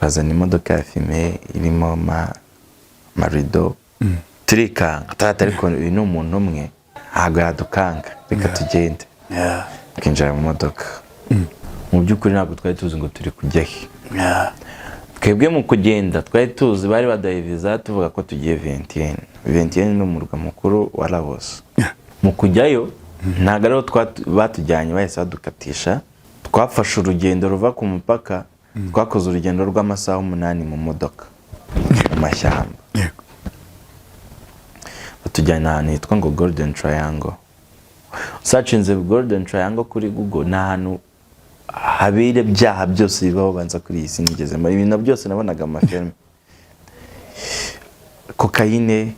Bazana imodoka ya fumé irimo amarido, turikanga tata, ariko uyu ni umuntu umwe, ntabwo yadukanga, reka tugende. Twinjira mu modoka, mu by'ukuri ntabwo twari tuzi ngo turi kujya he. Twebwe mu kugenda twari tuzi bari baduhaye viza, tuvuga ko tugiye Vientiane. Vientiane ni umurwa mukuru wa Laos. Mu kujyayo ntabwo ariho batujyanye, bahise badukatisha. Twafashe urugendo ruva ku mupaka, twakoze urugendo rw'amasaha 8 mu modoka mu mashyamba. Batujyana ahantu hitwa ngo Golden Triangle. Usearchinze Golden Triangle kuri Google, ni ahantu habera ibyaha byose bibaho banza kuri iyi si nigezemo. Ibintu byose nabonaga mu mafilime, kokayine,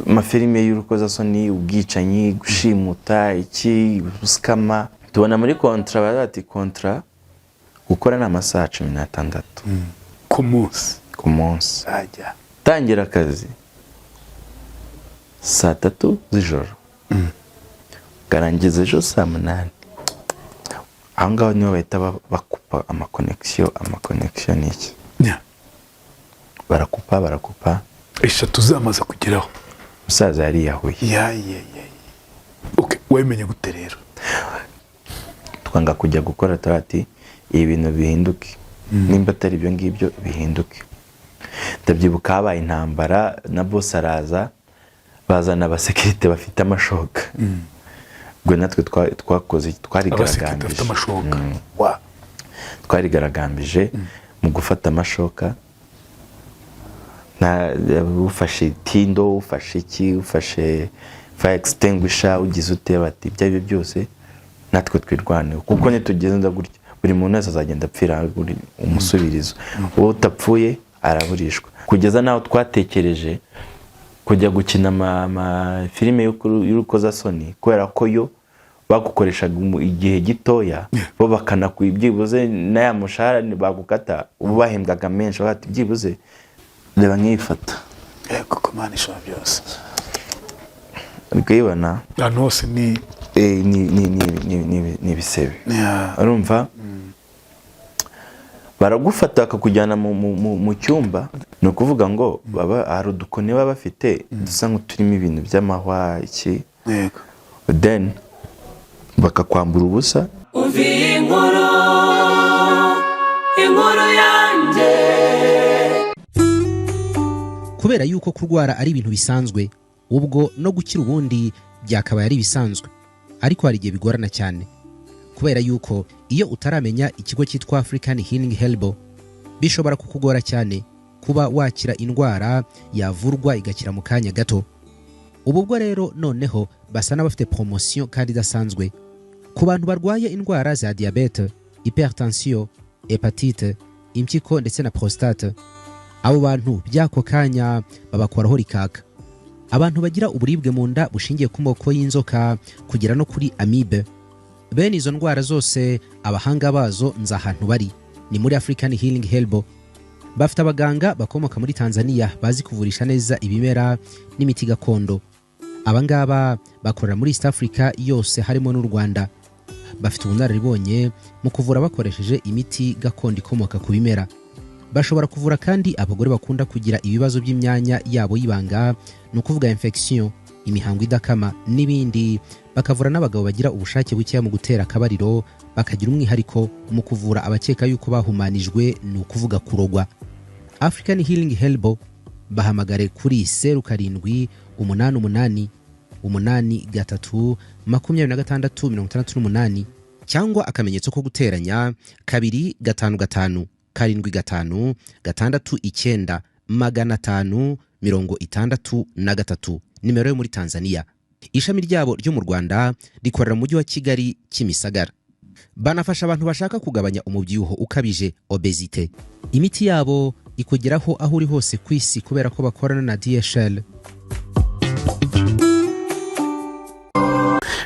amafilime y'urukozasoni, ubwicanyi, gushimuta, iki, scammer. Tubona muri contrat baravuga bati contrat gukora ni amasaha 16 Ku munsi? Ku munsi. Ajya. Tangira akazi saa 3 z'ijoro, ukarangiza ejo saa 8. Aho ngaho niho bahita bakupa amaconnexion. Amaconnexion ni iki? Barakupa, barakupa. Eshatu zamaze kugeraho. Umusaza yariyahuye. Ya, okay, wabimenye gute rero? Twanga kujya gukora, ati ibi bintu bihinduke, nimba atari ibyo ngibyo bihinduke. Ndabyibuka habaye intambara na boss araza, bazana abasekirite bafite amashoka. Ubwo natwe twakoze Abasekirite twarigaragambije. bafite amashoka wa? Twarigaragambije mu gufata amashoka. Ufashe itindo, ufashe iki, ufashe fire extinguisher, ugize ute, bati ibyo ari byo byose natwe twirwaneho, kuko nitugenda gutya buri muntu wese azagenda apfira buri umusubirizo, uwo utapfuye araburishwa. Kugeza n'aho twatekereje kujya gukina amafilime y'urukozasoni, kubera ko yo bagukoreshaga igihe gitoya, bo bakanakuha byibuze n'aya mushahara bagukata, ubu bahembwaga menshi, bati byibuze reba nk'iyi foto. Yego, ko Imana ishobora byose. Uri kuyibona? Ahantu hose ni Ni ibisebe. Urumva baragufata bakakujyana mu cyumba, ni ukuvuga ngo baba hari udukoni baba bafite dusa nk'uturimo ibintu by'amahwa, iki, then bakakwambura ubusa. Umva iyi nkuru, inkuru yanjye. Kubera yuko kurwara ari ibintu bisanzwe, ubwo no gukira ubundi byakabaye ari ibisanzwe, ariko hari igihe bigorana cyane, kubera yuko iyo utaramenya ikigo cyitwa African Healing Herbal, bishobora kukugora cyane kuba wakira indwara yavurwa igakira mu kanya gato. Ubu bwo rero noneho basa n'abafite promotion kandi idasanzwe ku bantu barwaye indwara za diyabete, hypertension, hépatite, impyiko ndetse na prostate. Abo bantu by'ako kanya babakoraho rikaka. Abantu bagira uburibwe mu nda bushingiye ku moko y'inzoka kugera no kuri amibe, bene izo ndwara zose abahanga bazo nzi ahantu bari, ni muri African Healing Herbal. Bafite abaganga bakomoka muri Tanzania bazi kuvurisha neza ibimera n'imiti gakondo. Aba ngaba bakorera muri East Africa yose, harimo n'u Rwanda. Bafite ubunararibonye mu kuvura bakoresheje imiti gakondo ikomoka ku bimera. Bashobora kuvura kandi abagore bakunda kugira ibibazo by'imyanya yabo y'ibanga, ni ukuvuga infection, imihango idakama n'ibindi. Bakavura n'abagabo bagira ubushake bukeya mu gutera akabariro. Bakagira umwihariko mu kuvura abakeka yuko bahumanijwe, ni ukuvuga kurogwa. African Healing Herbal, bahamagare kuri 0788 83 26 68 cyangwa akamenyetso ko guteranya 255 75 69 563, nimero yo muri Tanzania. Ishami ryabo ryo mu Rwanda rikorera mu Mujyi wa Kigali, Kimisagara. Banafasha abantu bashaka kugabanya umubyibuho ukabije, obésité. Imiti yabo ikugeraho aho uri hose ku isi, kubera ko bakorana na DHL.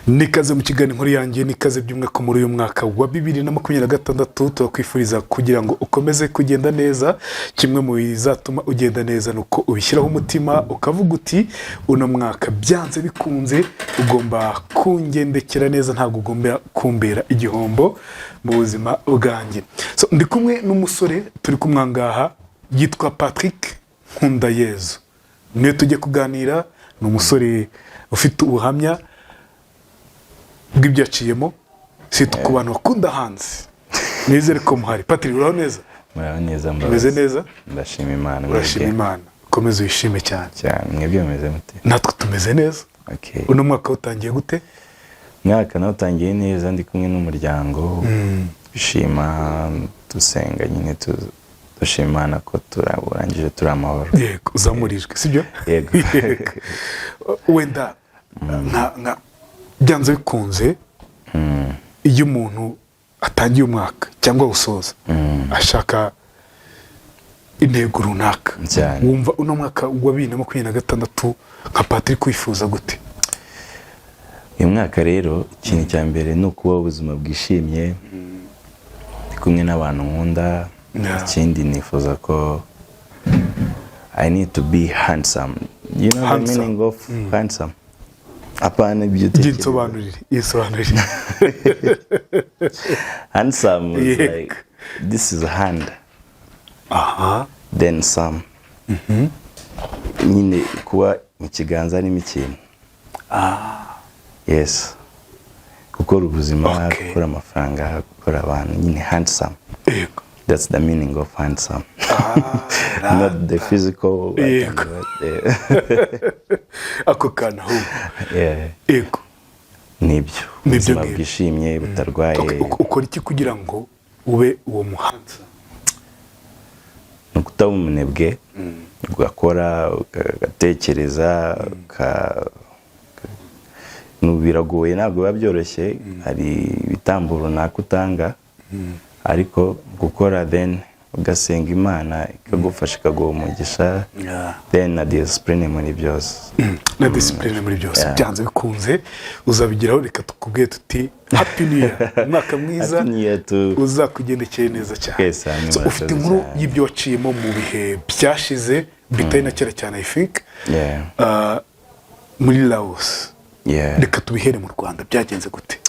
Nikaze mu kiganiro Inkuru Yanjye, nikaze by'umwihariko muri uyu mwaka wa 2026. Turakwifuriza kugira ngo ukomeze kugenda neza. Kimwe mu bizatuma ugenda neza ni uko ubishyiraho umutima, ukavuga uti uno mwaka byanze bikunze ugomba kungendekera neza, ntabwo ugomba kumbera igihombo. mu buzima bwanjye. So, ndi kumwe n'umusore turi kumwe ngaha yitwa Patrick Nkundayezu, niyo tujye kuganira. Ni umusore ufite ubuhamya bw'ibyo yaciyemo, si ku bantu bakunda hanze. Nizere ko muhari. Patrick, uraho neza? Muraho neza, Umeze mbabazi. neza? Ndashima Imana. Urashima Mwebwe? Imana, komeza wishime cyane. Cyane. Mwebwe mumeze mute? Natwe tumeze neza. Okay. Uno mwaka utangiye gute? Umwaka nawe utangiye neza, ndi kumwe n'umuryango, dushima, dusenga nyine, dushima Imana ko turangije turi amahoro. Yego, uzamurijwe, sibyo? Yego. Yego. Wenda nka byanze bikunze, iyo umuntu atangiye umwaka cyangwa awusoza, ashaka intego runaka. Cyane. Wumva uno mwaka wa 2026 nka Patrick wifuza gute? Uyu mwaka rero, ikintu cya mbere ni ukubaho ubuzima bwishimye, ndi kumwe n'abantu nkunda. Ikindi nifuza ko I need to be handsome. You know the Handsome. meaning of handsome? Apana ibyo utekereza. Yisobanurire, yisobanurire. Handsome is like this is a hand, then some nyine kuba mu kiganza harimo ikintu, yes, gukora ubuzima, gukora amafaranga, gukora abantu nyine, handsome. That's the meaning of handsome, not the physical. Ako kantu ahubwo. Yeah. Nibyo. Nibyo Ubuzima ngibyo. bwishimye, butarwaye. Okay, ukora iki kugira ngo ube uwo muhanzi? Ni ukutaba umunebwe, ugakora, ugatekereza, biragoye, ntabwo biba byoroshye, hari ibitambo runaka utanga, ariko gukora, then ugasenga Imana ikagufasha, ikaguha umugisha, then na discipline muri byose. Na discipline muri byose. Byanze bikunze uzabigeraho. Reka tukubwiye tuti happy new year, umwaka mwiza. Happy New Year to Uzakugendekeye neza cyane. Twese hamwe. So, ufite Murakoze inkuru cyane. y'ibyo waciyemo mu bihe byashize, bitari na kera cyane, I think, muri Laos. Reka tubihere mu Rwanda, byagenze gute?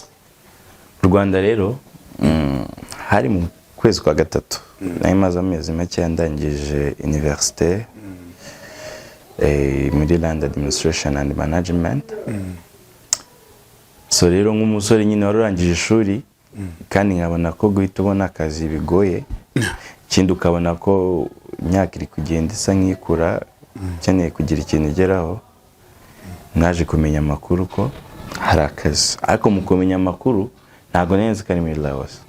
U Rwanda rero, hari mu kwezi kwa gatatu, nari maze amezi make ndangije université, muri land administration and management. So rero, nk'umusore nyine wari urangije ishuri, kandi nkabona ko guhita ubona akazi bigoye, ikindi ukabona ko imyaka iri kugenda isa nk'ikura, ukeneye kugira ikintu ugeraho, naje kumenya amakuru ko hari akazi. Ariko mu kumenya amakuru, ntabwo nari nzi ko ari muri Laos.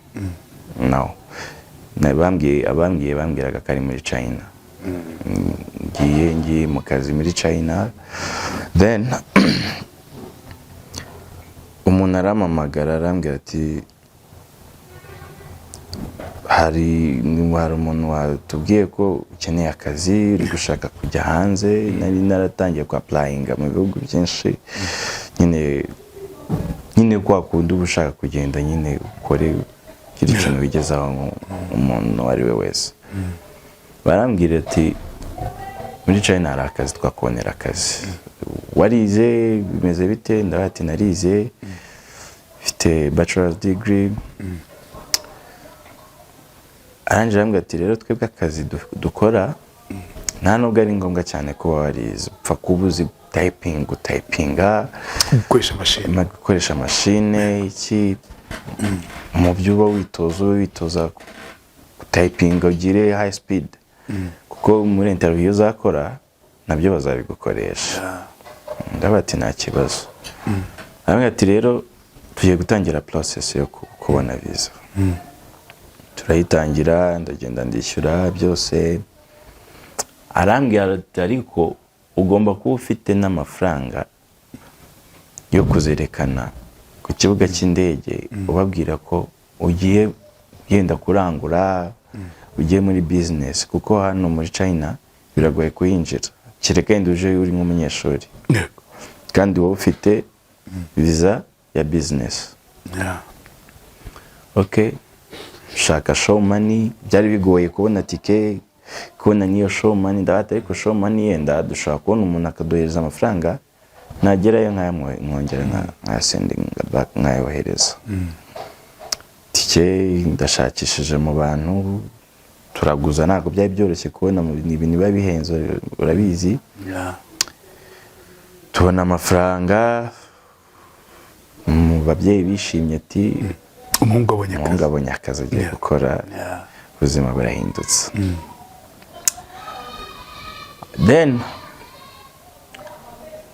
No. Abambwiye bambwiraga ko ari muri China. Ngiye mu kazi muri China, then umuntu arampamagara, arambwira ati hari umuntu watubwiye ko ukeneye akazi, uri gushaka kujya hanze. Nari naratangiye ku applyinga mu bihugu byinshi nyine, kwa kundi uba ushaka kugenda nyine ukore, ugire ikintu wigezaho umuntu uwo ari we wese. Barambwira ati muri China hari akazi, twakubonera akazi, warize, bimeze bite? Ndabaga ati narize, mfite bachelor's degree. Arangije arambwira ati rero twebwe akazi dukora nta nubwo ari ngombwa cyane kuba warize, upfa kuba uzi typing, gutypinga, Gukoresha mashini. Gukoresha mashine, iki, mu byo uba witoza gutypinga, ugire high speed, kuko muri interview uzakora nabyo bazabigukoresha. Ndavuga ati nta kibazo. Arambwira ati rero tugiye gutangira process yo kubona visa. Turayitangira, ndagenda ndishyura byose. Arambwira ati ariko ugomba kuba ufite n'amafaranga yo kuzerekana ku kibuga cy'indege, ubabwira ko ugiye yenda kurangura, ugiye muri business, kuko hano muri China biragoye kuyinjira kereka yenda uje uri nk'umunyeshuri, kandi wowe ufite visa ya business. Okay, shaka show money. Byari bigoye kubona tike, kubona niyo show money. Ndabata ariko show money yenda dushobora kubona umuntu akaduhereza amafaranga, nagerayo nkongera nkayasendinga back, nkayohereza. Itike ndashakishije mu bantu, turaguza. Ntabwo byari byoroshye kubona, ni ibintu biba bihenze, urabizi. Tubona amafaranga mu babyeyi, bishimye ati umuhungu abonye umuhungu akazi. Abonye akazi agiye gukora, ubuzima burahindutse. Then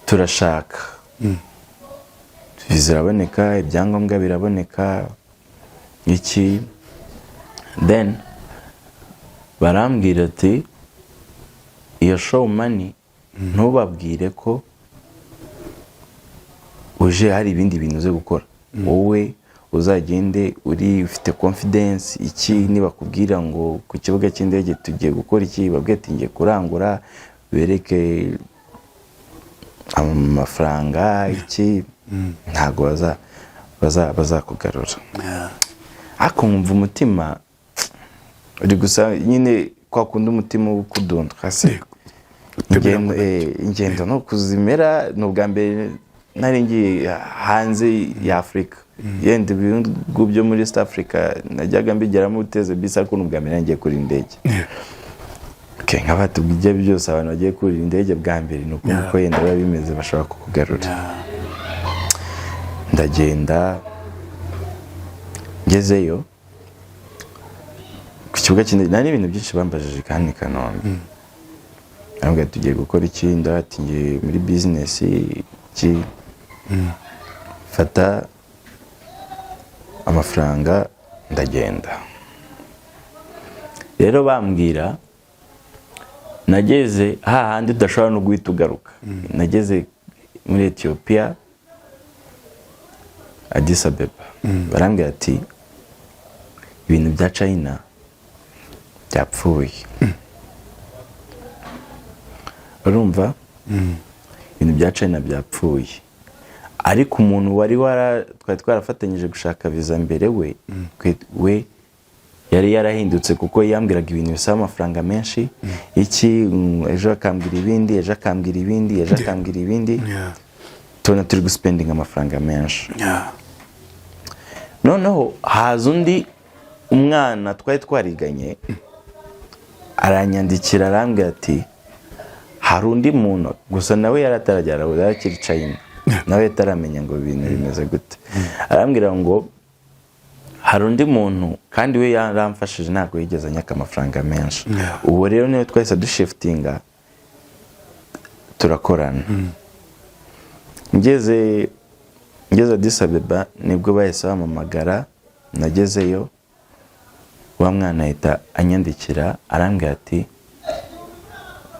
turashaka viza, iraboneka, ibyangombwa biraboneka, iki. Then barambwira ati iyo show money ntubabwire ko uje hari ibindi bintu uze gukora, wowe uzagende uri ufite confidence. Iki, nibakubwira ngo ku kibuga cy'indege tugiye gukora iki, babwire ati ngiye kurangura, bereke amafaranga iki, ntabwo bazakugarura. Ariko nkumva umutima uri gusa nyine kwa kundi umutima uba ukudunda hasi. Ingendo no kuzimera, ni ubwa mbere nari ngiye hanze ya Afurika. Yenda ibihugu byo muri East Africa najyaga mbigeramo uteze bisi, ariko ni ubwa mbere nari ngiye kurira indege. Okay, nk'abatubwira ibyo byose, abantu bagiye kurira indege bwa mbere ni uko uko yenda biba bimeze, bashobora kukugarura. Ndagenda, ngezeyo ku kibuga cy'indege nta n'ibintu byinshi bambajije. Kandi i Kanombe arambwira tugiye gukora iki, ndati ngiye muri business iki. Fata amafaranga, ndagenda. Rero bambwira nageze hahandi udashobora no guhita ugaruka. Nageze muri Etiyopiya, Addis Abeba, barambwira ati ibintu bya China byapfuye. Urumva, ibintu bya China byapfuye, ariko umuntu wari wara twari twarafatanyije gushaka viza mbere, we yari yarahindutse, kuko yambwiraga ibintu bisaba amafaranga menshi iki, ejo akambwira ibindi, ejo akambwira ibindi, ejo akambwira ibindi. Tubona turi guspendinga amafaranga menshi. Noneho haza undi umwana twari twariganye, aranyandikira, arambwira ati hari undi muntu, gusa nawe yari ataragera, yari akiri China, nawe ataramenya ngo ibintu bimeze gute. Arambwira ngo hari undi muntu, kandi we yaramfashije, ntabwo yigeze anyaka amafaranga menshi. Ubu rero niwe twahise dushiftinga, turakorana. Ngeze Addis Abeba nibwo bahise bampamagara. Nagezeyo, wa mwana ahita anyandikira, arambwira ati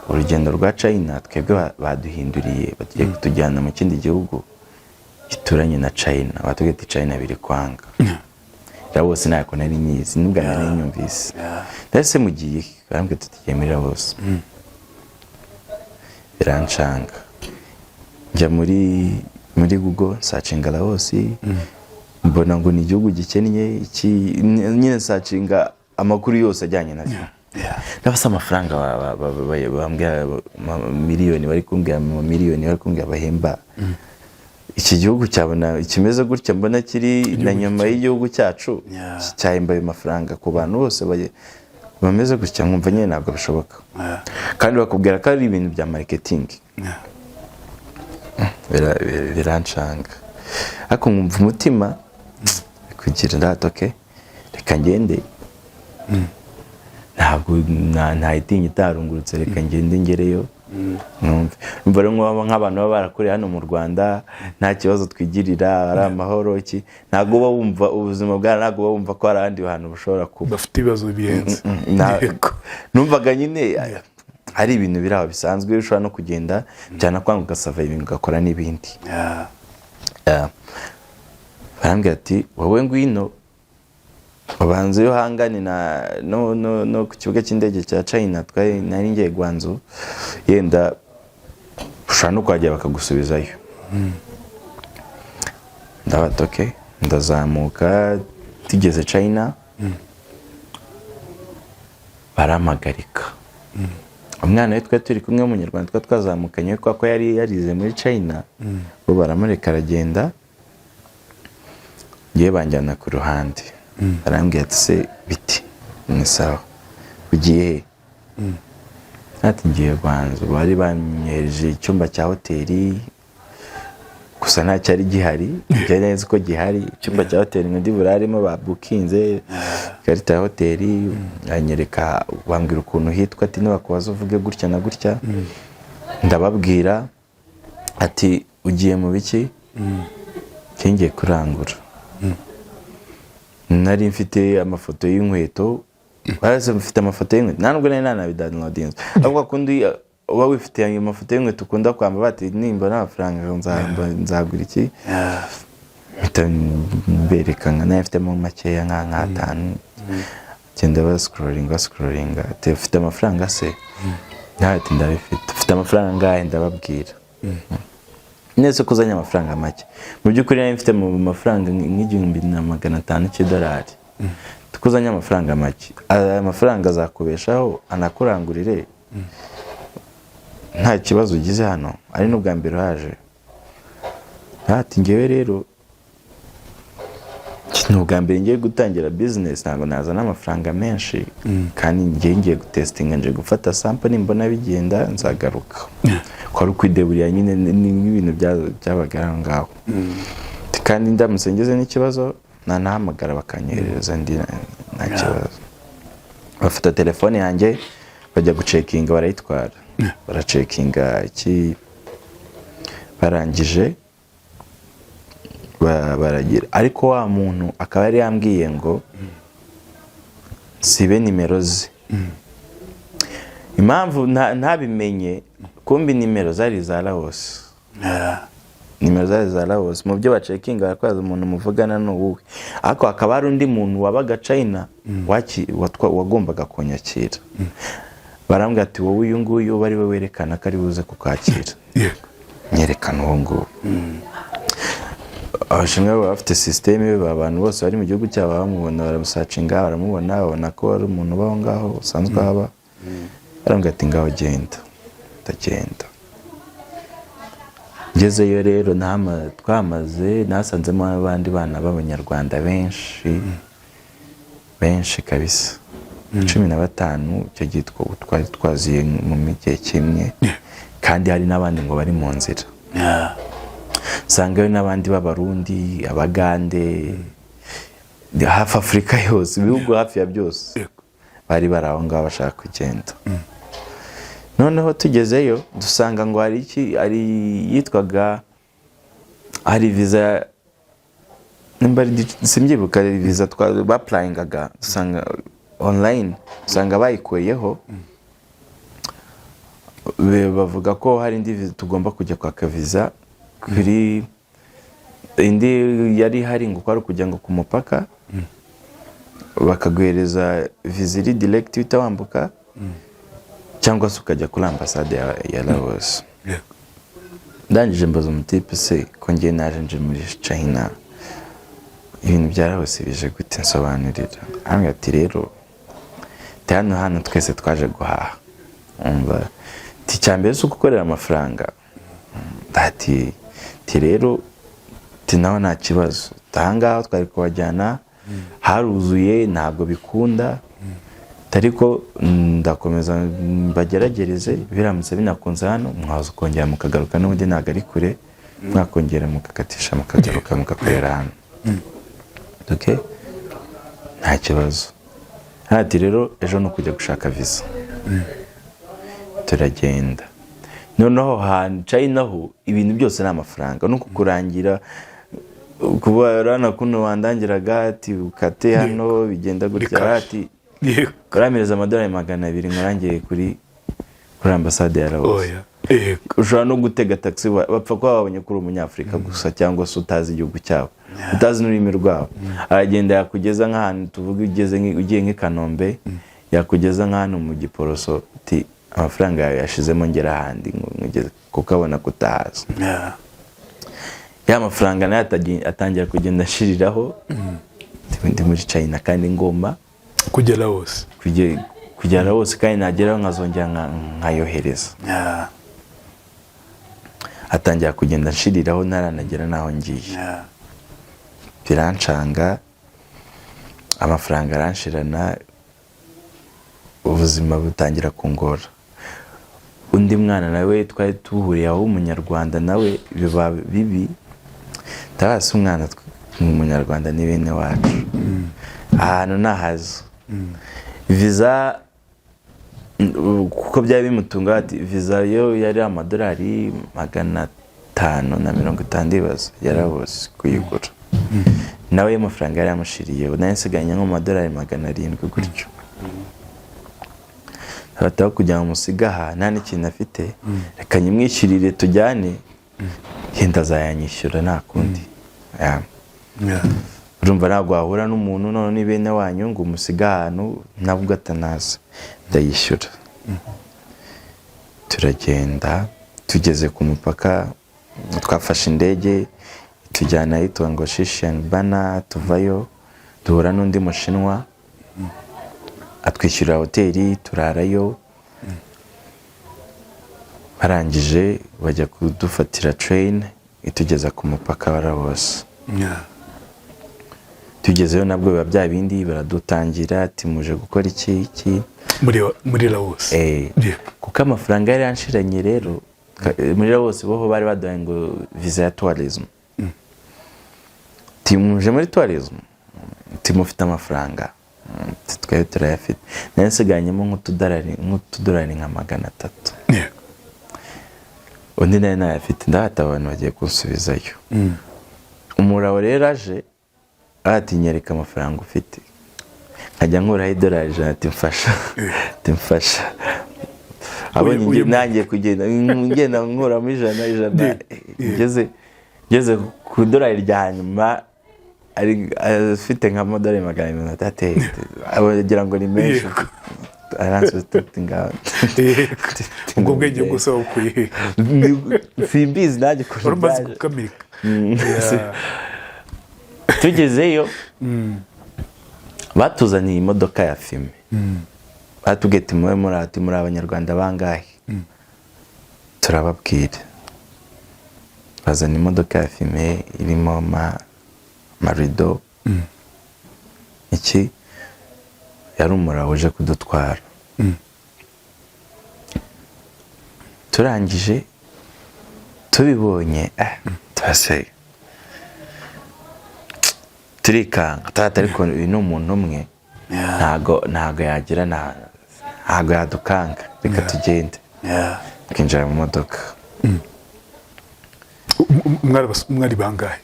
urugendo rwa China twebwe baduhinduriye, bagiye kutujyana mu kindi gihugu gituranye na China. Batubwiye ati China biri kwanga. Laos ntabwo nari nyizi, nubwo nari nyumvise. Ndetse mugiye he? Barambwira ati tugiye muri Laos. Birancanga, njya muri Google, nsearchinga Laos, mbona ngo ni igihugu gikennye iki. Nyine nsearchinga amakuru yose ajyanye nacyo. Ndabasa amafaranga bambwira, miliyoni bari kumbwira, miliyoni bari kumbwira bahemba iki gihugu, cyabona kimeze gutya, mbona kiri na nyuma y'igihugu cyacu, cyahemba ayo mafaranga ku bantu bose bameze gutya, nkumva nyine ntabwo bishoboka. Kandi bakubwira ko ari ibintu bya marketing. Birancanga, ariko nkumva umutima kugira ndatoke, reka ngende, ntabwo ntayitinya itarungurutse, reka ngende ngereyo numve. Numva rero nk'abantu baba barakuriye hano mu Rwanda, nta kibazo twigirira, ari amahoro iki, ntabwo uba wumva ubuzima bwa, ntabwo uba wumva ko hari ahandi hantu bushobora kuba bafite ibibazo birenze. Numvaga nyine ari ibintu biri aho bisanzwe, ushobora no kugenda byanakwanga ugasurvivinga, ugakora n'ibindi. Yeah. Barambwira ati wowe ngwino ubanze iyo uhangane na no ku kibuga cy'indege cya China. Twari nari ngiye Guangzhou, yenda ushobora no kuhagera bakagusubizayo. Ndabata okay, ndazamuka. Tugeze China barampagarika. Umwana we twari turi kumwe w'umunyarwanda twari twazamukanye we, kubera ko yari yarize muri China, bo baramureka aragenda, ngewe banjyana ku ruhande. Arambwira ati: "Se biti ni sawa, ugiye he?" Ati: "Ngiye Guangzhou." Bari banyohereje icyumba cya hoteli, gusa nta cyari gihari. Byari nzi ko gihari icyumba cya hoteli ngo ndi buraremo, babukinze ikarita ya hoteli, anyereka, bambwira ukuntu hitwa, ati: "Nibakubaza uvuge gutya na gutya." Ndababwira. Ati: "Ugiye mu biki?" "Ngiye kurangura." Nari mfite amafoto y'inkweto, baraze mfite amafoto y'inkweto, nta nubwo nari nanabidownloadinze, ahubwo akundi uba wifitiye ayo mafoto y'inkweto ukunda kwambara, bati: "Nimba nta mafaranga nzagura iki?" Mpita mbereka nka nayo mfitemo makeya nk'atanu, genda bascrollinga, bascrollinga. Ati: "Ufite amafaranga se?" Nawe ati: "Ndabifite." "Ufite amafaranga angahe?" Ndababwira neza ko uzanye amafaranga make. Mu by'ukuri nari mfite mu mafaranga nk'1500 cy'idolari. Tukuzanye amafaranga make, aya mafaranga azakubeshaho anakurangurire nta kibazo ugize hano, ari n'ubwa mbere uhaje. Ati: "Ngewe rero ni ubwa mbere ngiye gutangira business, ntabwo nazana amafaranga menshi, kandi ngiye gutestinga, nje gufata sample, nimbona bigenda nzagaruka." Ko ari ukwideburiya nyine, ni nk'ibintu byabaga aho ngaho. Kandi ndamutse ngize n'ikibazo nanahamagara bakanyoherereza andi, nta kibazo. Bafata telefone yanjye bajya gucheckinga, barayitwara, baracheckinga iki, barangije baragira. Ariko wa muntu akaba yari yambwiye ngo sibe nimero ze. Impamvu ntabimenye, kumbi nimero zari iza Laos. Nimero zari za Laos. Mu byo bacheckinga barakwaza umuntu muvugana ni uwuhe, ariko hakaba hari undi muntu wabaga China wagombaga kunyakira. Barambwira ati: "Wowe uyu nguyu uba ari we werekana ko ari buze kukwakira." Nyerekana uwo nguwo. Abashinwa baba bafite système, abantu bose bari mu gihugu cyabo bamubona, baramusearchinga, baramubona, babona ko ari umuntu uba aho ngaho usanzwe ahaba. Barambwira ati: "Ngaho genda." Ndagenda. Ngezeyo rero twamaze nasanzemo abandi bana b'Abanyarwanda benshi benshi kabisa, 15. Icyo gihe twari twaziye mu gihe kimwe, kandi hari n'abandi ngo bari mu nzira. Nsangayo n'abandi b'Abarundi, Abagande, hafi Afurika yose, ibihugu hafi ya byose bari bari aho ngaho bashaka kugenda. Noneho tugezeyo dusanga ngo hari iki, hari yitwaga, hari visa, nimba ari simbyibuka, hari visa bapplyingaga, dusanga online, dusanga bayikuyeho. Bavuga ko hari indi visa tugomba kujya kwaka, visa kuri indi yari ihari, ngo kwari ukujya ngo ku mupaka bakaguhereza visa iri direct uhita wambuka, cyangwa se ukajya kuri ambasade ya Laos. Ndangije mbaza umutipe: "Se ko ngiye naje nje muri China, ibintu bya Laos bije gute? Nsobanurira." Arambwira ati: "Rero ati hano twese twaje guhaha." Umva, ati: "Icya mbere si ugukorera amafaranga." Ati rero, ati: "Naho nta kibazo, ahangaha twari kubajyana haruzuye, ntabwo bikunda, ariko ndakomeza mbageragereze. Biramutse binakunze hano, mwaza ukongera mukagaruka, n'ubundi ntabwo ari kure, mwakongera mugakatisha mukagaruka mugakorera hano." Okay, nta kibazo. Ati: "Rero ejo ni ukujya gushaka visa." Turagenda. Noneho hantu China ho ibintu byose ni amafaranga, no kukurangira kuba urabona kuno wandangiraga, ati: "Ukate hano, bigenda gutya." Cash. Ati: "Urampereza amadolari 200 nkurangiye kuri ambasade ya Laos." Oya, yego. Ushobora no gutega taxi, bapfa kuba babonye ko uri Umunyafurika gusa, cyangwa se utazi igihugu cyabo, utazi n'ururimi rwabo. Aragenda yakugeza nk'ahantu, tuvuge ugeze ugiye nk'i Kanombe, yakugeza nk'ahantu mu Giporoso, ati: "Amafaranga yawe yashizemo, ngera ahandi ngugeze," kuko abona ko utahazi. Ya mafaranga nayo atangira kugenda ashiriraho. Ndi muri China kandi ngomba kugera hose. Kugera hose, kandi nageraho nkazongera nkayohereza. Atangira kugenda nshiriraho ntaranagera n'aho ngiye. Birancanga. Amafaranga aranshirana, ubuzima butangira kungora. Undi mwana nawe twari tuhuriye aho w'Umunyarwanda nawe biba bibi. Tabasi umwana Umunyarwanda ni bene wacu, ahantu nahaza viza kuko byari bimutunga. Ati viza yo yari amadolari 550, ndibaza yarabuze kuyigura. Nawe amafaranga yari yamushiriye, nawe nsigaranye nko mu madolari 700 gutyo. Abataho kugira ngo musige aha nta n'ikintu afite, reka nyimwishyurire tujyane, yenda azayanyishyura, nta kundi. Yeah. Urumva ntabwo wahura n'umuntu none ni bene wanyu ngo umusige ahantu nabwo atanaza. Ndayishyura, turagenda. Tugeze ku mupaka, twafashe indege tujyana ahitwa ngo Xishuangbanna. Tuvayo duhura n'undi Mushinwa, atwishyurira hoteli turarayo. Barangije bajya kudufatira train itugeza ku mupaka wa Laos. Tugezeyo nabwo biba bya bindi, baradutangira ati: "Muje gukora iki iki?" Muri Laos? Eh, kuko amafaranga yari yanshiranye rero. Muri Laos boho bari baduhaye ngo visa ya tourism. Timuje muri tourism, timufite amafaranga? Twari turayafite, nayo nsiganyemo nk'utudolari nka 300. Undi nayo nayafite. Ndahata abantu bagiye kunsubizayo. Umurabo rero aje ati: "Nyereka amafaranga ufite." Nkajya nkuraho idolari 100, ati: "Mfasha," ati: "Mfasha." Abonye nanjye kugenda ngenda nkuramo 100 100, ngeze ku idolari rya nyuma ari afite nk'amadolari 230, agira ngo ni menshi. Aransubiza ati: "Ngaho." Ubwo bwenge bwose wabukuye he? Simbizi nanjye ukuntu Wari umaze byaje. gukamika. Tugezeyo batuzaniye imodoka ya fumé, batubwiye ati: "Mube muri ati muri Abanyarwanda bangahe?" Turababwira, bazana imodoka ya fumé irimo amarido iki, yari umurabo uje kudutwara. Turangije tubibonye, turaseka, turikanga tata, ariko uyu ni umuntu umwe, ntago yagira ntago yadukanga, reka tugende. Twinjira mu modoka. Mwari bangahe?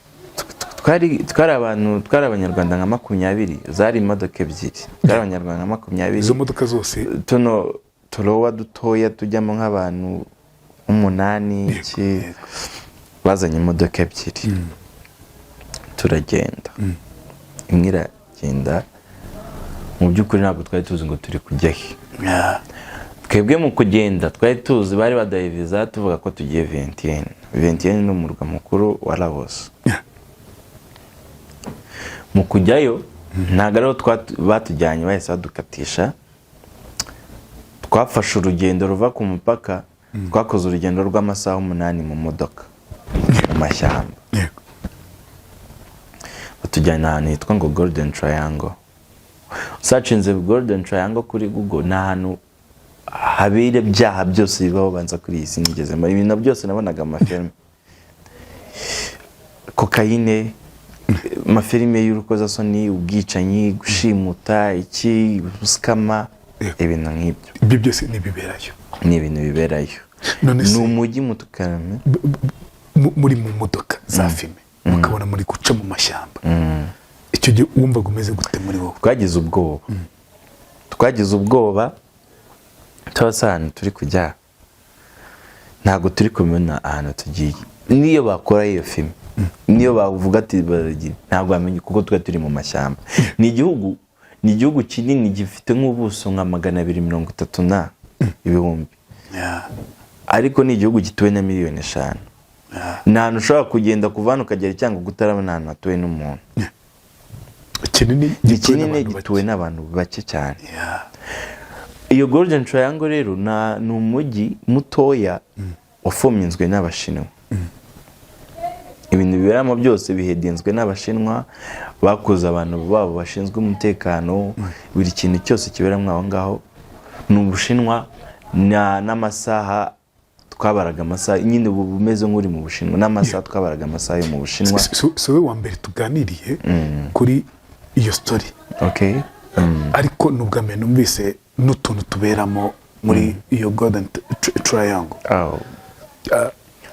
Twari abantu, twari Abanyarwanda nka 20, zari imodoka ebyiri, twari Abanyarwanda nka 20. Izo modoka zose? Tuno turowa dutoya tujyamo nk'abantu umunani iki. Bazanye imodoka ebyiri, turagenda, imwe iragenda. Mu by'ukuri ntabwo twari tuzi ngo turi kujya he. Twebwe mu kugenda twari tuzi bari baduhaye viza, tuvuga ko tugiye Vientiane. Vientiane ni umurwa mukuru wa Laos. Mu kujyayo ntabwo ariho batujyanye, bahise badukatisha. Twafashe urugendo ruva ku mupaka, twakoze urugendo rw'amasaha 8 mu modoka mu mashyamba. Batujyana ahantu hitwa ngo Golden Triangle. Usearchinze Golden Triangle kuri Google, ni ahantu habera ibyaha byose bibaho banza kuri iyi si nigezemo. Ibintu byose nabonaga mu mafilime, kokayine, amafilime y'urukozasoni, ubwicanyi, gushimuta, iki, scammer, ibintu nk'ibyo. Ibyo byose ntibiberayo? Ni ibintu biberayo. None Ni se umujyi muto karame. Muri mu modoka za fumé, mukabona muri guca mu mashyamba, icyo gihe wumvaga umeze gute muri wowe? Twagize ubwoba, twagize ubwoba. Tuba ahantu turi kujya ntabwo turi kumenya ahantu tugiye. Niyo bakora iyo filime, niyo bavuga ati baragiye, ntabwo wamenya kuko twari turi mu mashyamba. Ni igihugu kinini gifite nk'ubuso nka 230 na ibihumbi, ariko ni igihugu gituwe na miliyoni 5. Ni ahantu ushobora kugenda kuva hano ukagera cyangwa utarabona ahantu hatuwe n'umuntu. Kinini. Ni Gituwe kinini n'abantu gituwe bake. n'abantu bake cyane. Iyo Golden Triangle rero ni umujyi mutoya wafominzwe n'Abashinwa. Ibintu biberamo byose bihedinzwe n'Abashinwa. Bakoze abantu babo bashinzwe umutekano. Buri kintu cyose kiberamo aho ngaho ni Ubushinwa. N'amasaha twabaraga amasaha nyine, ubu bumeze nk'uri mu Bushinwa, n'amasaha twabaraga amasaha yo mu Bushinwa. Si wowe wa mbere tuganiriye kuri iyo story, ariko ni ubwa mbere numvise n'utuntu tuberamo muri iyo Golden Triangle. Oh.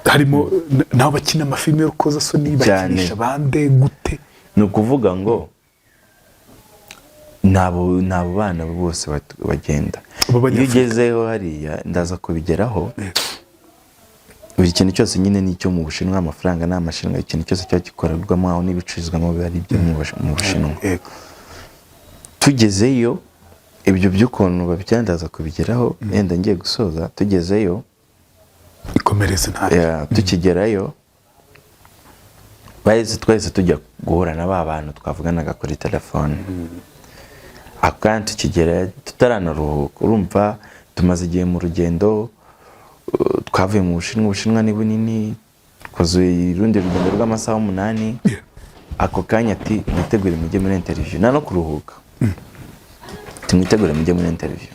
Harimo n'aho bakina amafilime y'urukozasoni? Cyane. Bakinisha bande, gute? Ni ukuvuga ngo nabo bana bose bagenda. Abo Iyo Banyafurika. ugezeho hariya, ndaza kubigeraho, buri kintu cyose nyine ni icyo mu Bushinwa. Amafaranga ni Amashinwa. Ikintu cyose kiba gikorerwamo aho n'ibicururizwamo biba ari ibyo mu Bushinwa. Tugezeyo, ibyo by'ukuntu babijyana ndaza kubigeraho, wenda ngiye gusoza. Tugezeyo, Ikomereze, ntacyo. Yeah, tukigerayo bahise, twahise tujya guhura na ba bantu twavuganaga kuri telefone. Ako kanya tukigera, tutaranaruhuka, urumva tumaze igihe mu rugendo, twavuye mu Bushinwa. Ubushinwa ni bunini. Twakoze urundi rugendo rw'amasaha 8. Ako kanya ati: "Mwitegure mujye muri interview." Nta no kuruhuka, ati: "Mwitegure mujye muri interview."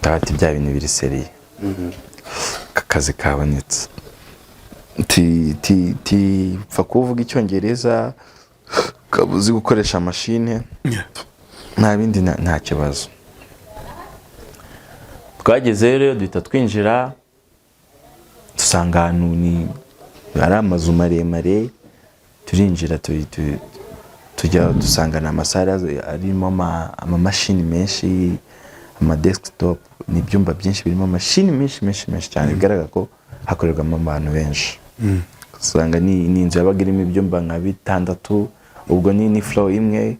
Ati: "Bya bintu biri sérieux, aka kazi kabonetse." Ti ti ti pfa kuvuga Icyongereza, ukaba uzi gukoresha mashine, nta bindi, nta kibazo. Twagezeyo rero, duhita twinjira, dusanga ahantu ni hari amazu maremare. Turinjira, tujya dusanga ni amasare arimo amamashini menshi, ama desktop. Ni ibyumba byinshi birimo amashini menshi menshi menshi cyane, bigaragara ko hakorerwamo abantu benshi. Usanga ni inzu yabaga irimo ibyumba nka bitandatu, ubwo ni floor imwe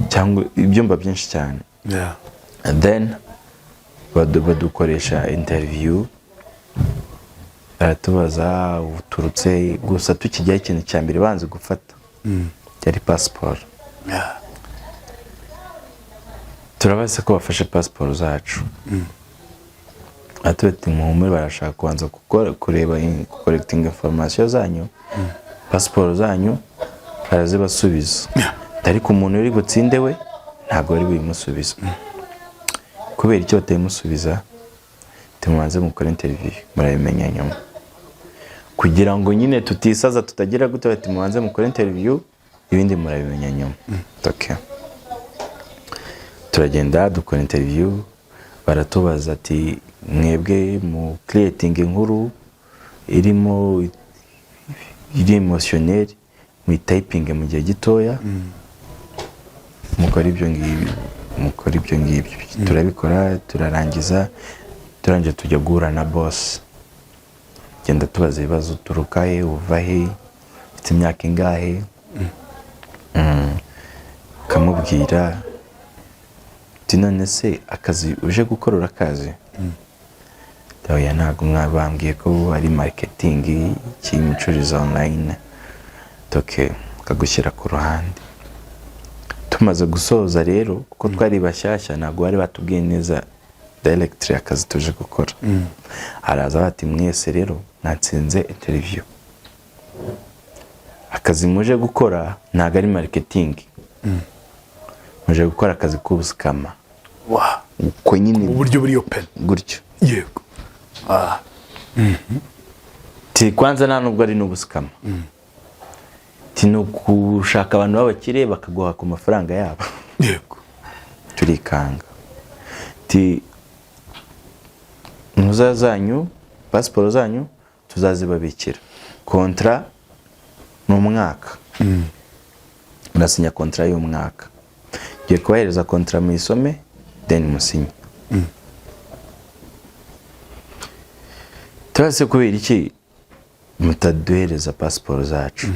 cyangwa ibyumba byinshi cyane. And then badukoresha interview, baratubaza uturutse. Gusa tukijyaho, ikintu cya mbere banze gufata yari pasiporo. Turabaza ko bafashe pasiporo zacu, ati muhumure, barashaka kubanza gukora, kureba, gucollectinga information zanyu, pasiporo zanyu barazibasubiza. Ariko umuntu uri butsinde we ntabwo bari buyimusubiza. Kubera icyo batayimusubiza? Tumubanze mukore interview, murabimenya nyuma. Kugira ngo nyine tutisaza, tutagira gute, bati: "Mubanze mukore interview, ibindi murabimenya nyuma." Okay. Turagenda dukora interview, baratubaza ati: "Mwebwe mu creating inkuru irimo iri émotionnel, mu typing mu gihe gitoya, mukora ibyo ngibyo, mukora ibyo ngibyo." Turabikora, turarangiza. Turangije tujya guhura na boss. Genda tubaza ibibazo: uturuka he, uva he, ufite imyaka ingahe? Ukamubwira ati: "None se akazi uje gukora urakazi?" "Oya, ntabwo mwabambwiye ko ari marketing cy'umucurizi online." Okay, akagushyira ku ruhande. Tumaze gusoza rero, kuko twari bashyashya, ntabwo bari batubwiye neza directly akazi tuje gukora. Araza bati: "Mwese rero natsinze interview. Akazi muje gukora ntabwo ari marketing, muje gukora akazi k'ubuscammer." Uko nyine. Mu buryo buri open. Gutyo. Ti kwanza nta nubwo ari n'ubuscammer, ti ni ugushaka abantu b'abakire bakaguha ku mafaranga yabo. Turikanga. Ti ntuza zanyu, pasiporo zanyu tuzazibabikira, contrat ni umwaka, murasinya contrat y'umwaka. Ngiye kubahereza contrat muyisome, then musinye. Turazi kubera iki mutaduhereza pasiporo zacu?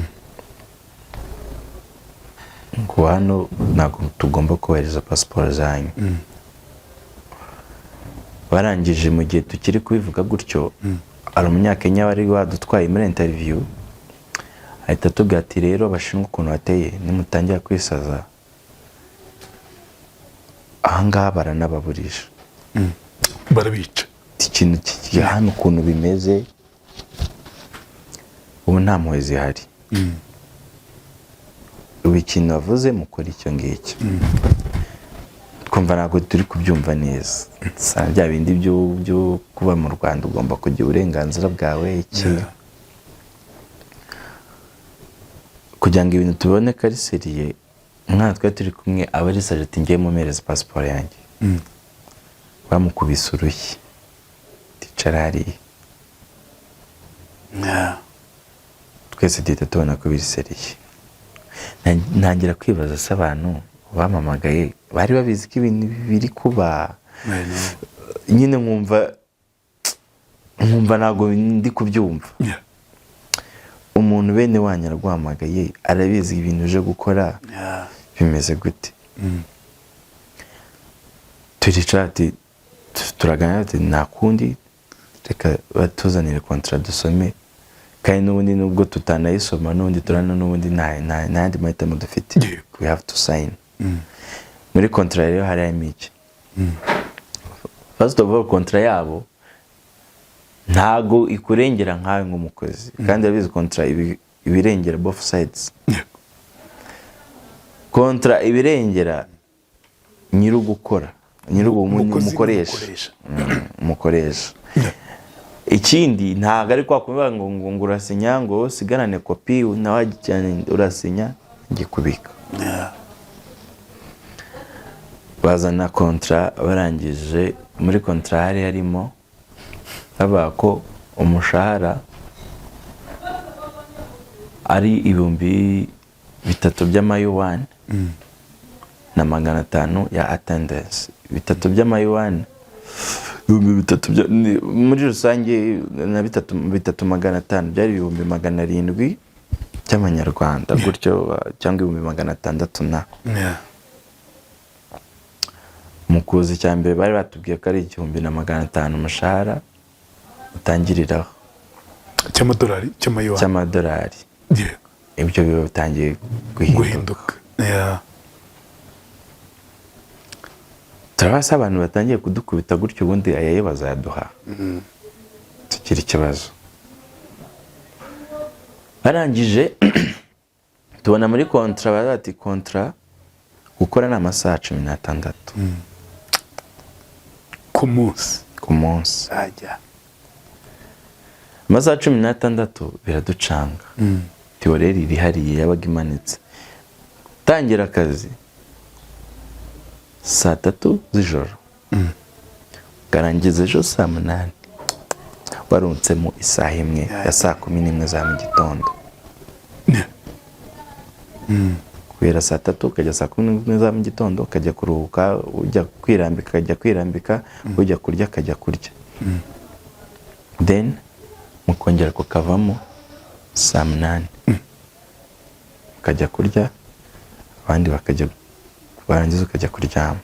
Ngo hano ntabwo tugomba kubahereza pasiporo zanyu. Barangije, mu gihe tukiri kubivuga gutyo, hari Umunyakenya wari wadutwaye muri interview, ahita atubwira ati: "Rero Abashinwa ukuntu bateye, nimutangira kwisaza ahangaha baranababurisha." Barabica. Ikintu hano ukuntu bimeze. Ubu nta mpuhwe zihari. Ubu ikintu bavuze mukora icyo ngicyo. Twumva ntabwo turi kubyumva neza. Sa bya bindi byo kuba mu Rwanda ugomba kugira uburenganzira bwawe, iki kugira ngo ibintu tubone ko ari sérieux. Umwana twari turi kumwe aba ari sérieux, ati: "Ngiye mumereza pasiporo yanjye." Bamukubise urushyi, ticara hariya. Twese duhita tubona ko biri sérieux. Ntangira kwibaza se abantu bamamagaye bari babizi ko ibintu biri kuba? I know. Nyine nkumva ntabwo ndi kubyumva. Umuntu bene wanyu araguhamagaye, arabizi ibintu uje gukora, bimeze gute? Turicara, ati turaganira, ati nta kundi, reka batuzanire contrat dusome, kandi n'ubundi nubwo tutanayisoma, n'ubundi turana, n'ubundi nta yandi mahitamo dufite. We have to sign. Muri contrat rero hari harimo iki? First of all, contrat yabo ntago ikurengera nkawe nk'umukozi, kandi urabizi contrat ibirengera both sides. Contrat ibirengera nyiri ugukora, nyiri Umukozi umukoresha. n'umukoresha. Umukoresha. Ikindi, ntabwo ari kwa kuvuga ngo urasinya ngo usigarane kopi, nawe urasinya njye kubika. Bazana contrat, barangije muri contrat hari harimo bavuga ko umushahara ari 3,500 by'amayuwani na 500 ya attendance. 3 by'amayuwani, 3,000 muri rusange na bitatu, 3,500 byari 700,000 by'amanyarwanda gutyo, cyangwa 600,000 na mu kuza icya mbere bari batubwiye ko ari 1,500 umushahara utangiriraho. Cy'amadolari, cy'amayuwani? Cy'amadolari. Ibyo biba bitangiye guhinduka. Guhinduka. Turabasa abantu batangiye kudukubita gutyo, ubundi ayayo bazaduha tugira ikibazo. Barangije tubona muri contrat baravuga ati contrat gukora ni amasaha 16 Ku munsi? Ku munsi. Ajya. Amasaha 16 biraducanga. Tiworeri iri hariya yabaga imanitse, tangira akazi saa 3 z'ijoro, ukarangiza ejo saa 8, waruntsemo isaha imwe ya saa 11 za mu gitondo. Guhera saa 3 ukajya saa 11 za mu gitondo, ukajya kuruhuka, ujya kwirambika akajya kwirambika, ujya kurya akajya kurya, then mukongera kukavamo saa 8, ukajya kurya, abandi bakajya, barangiza ukajya kuryama.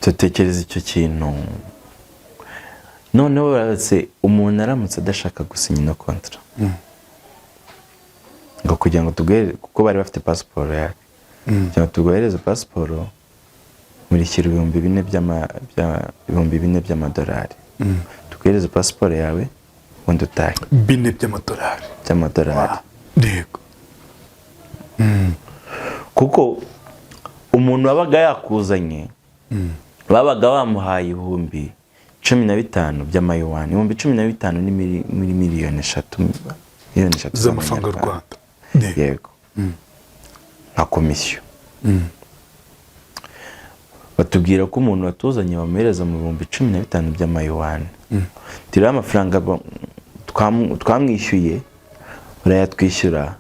Tutekereza icyo kintu. Noneho baratse umuntu aramutse adashaka gusinya ino contrat, ngo kugira ngo tuguhere, kuko bari bafite pasiporo yacu, kugira ngo tuguhereze pasiporo murishyura 4,000 by'amadolari, tuguhereze pasiporo yawe ubundi utahe. 4 by'amadolari? By'amadolari. Kuko umuntu wabaga yakuzanye babaga bamuhaye 15,000 by'amayuwani. 15,000 ni muri miliyoni 3, miliyoni 3 z'amafaranga y'u z'amanyarwanda. Rwanda. Yego, nka komisiyo. Batubwira ko umuntu watuzanye bamuhereza mu 15,000 by'amayuwani. Turiho amafaranga twamwishyuye, urayatwishyura,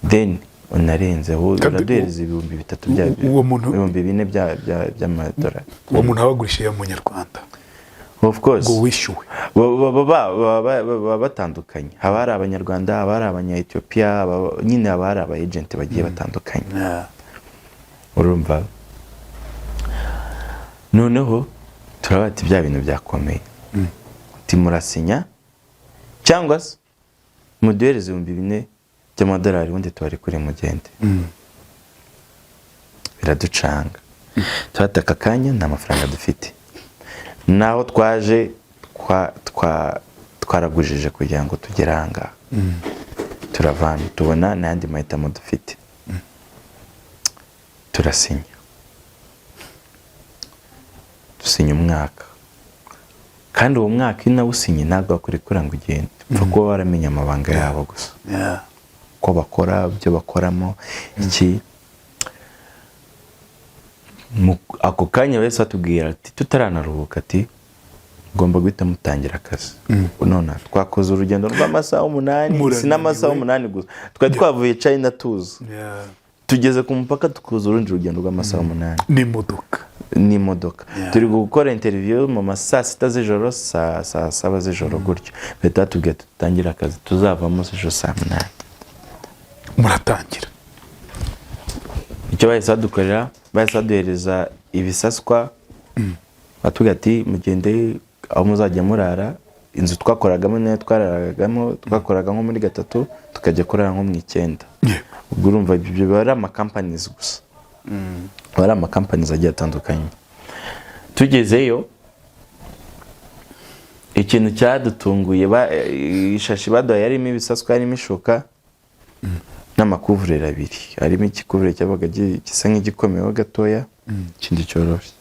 then unarenzeho. Kandi uraduhereza 3,000 bya uwo muntu- 4,000 by'amadolari. Uwo muntu abagurishije y'umunyarwanda? Of course. Ngo wishyuwe? Baba batandukanye, haba hari Abanyarwanda, haba hari Abanya-Ethiopia, nyine haba hari aba agent bagiye batandukanye, urumva. Noneho turaba ati bya bintu byakomeye, ati murasinya cyangwa se muduhereze 4,000 by'amadolari, ubundi tubarekure mugende. Biraducanga. Turata aka kanya nta mafaranga dufite, naho twaje Twaragujije kugira ngo tugere ahangaha, turavana, tubona n'ayandi mahitamo dufite, turasinya. Dusinya umwaka, kandi uwo mwaka iyo unawusinye ntabwo wakurekura ngo ugende, upfa kuba waramenye amabanga yabo gusa, uko bakora, ibyo bakoramo iki. Ako kanya bahise batubwira ati, tutaranaruhuka, ati: "Ugomba guhita mutangira akazi none." Twakoze urugendo rw'amasaha 8, si n'amasaha 8 gusa, twari twavuye China tuza, tugeze ku mupaka tukuza urundi rugendo rw'amasaha 8. N'imodoka. N'imodoka. Turi gukora interview mu ma saa 6 z'ijoro, saa 7 z'ijoro gutyo, bahita batubwira tutangire akazi, tuzavamo ejo saa 8. Muratangira. Icyo bahise badukorera, bahise baduhereza ibisaswa, batubwira ati: "Mugende aho muzajya murara." Inzu twakoragamo niyo twararagamo. Twakoraga nko muri gatatu, tukajya kurara nko mu 9. Ubwo urumva ibyo biba ari amakampanizi gusa, aba ari amakampanizi agiye atandukanye. Tugezeyo, ikintu cyadutunguye, ishashi baduhaye yarimo ibisaswa, yarimo ishuka n'amakuvureri abiri, harimo ikikuvureri cyabaga gisa nk'igikomeyeho gatoya, ikindi cyoroshye.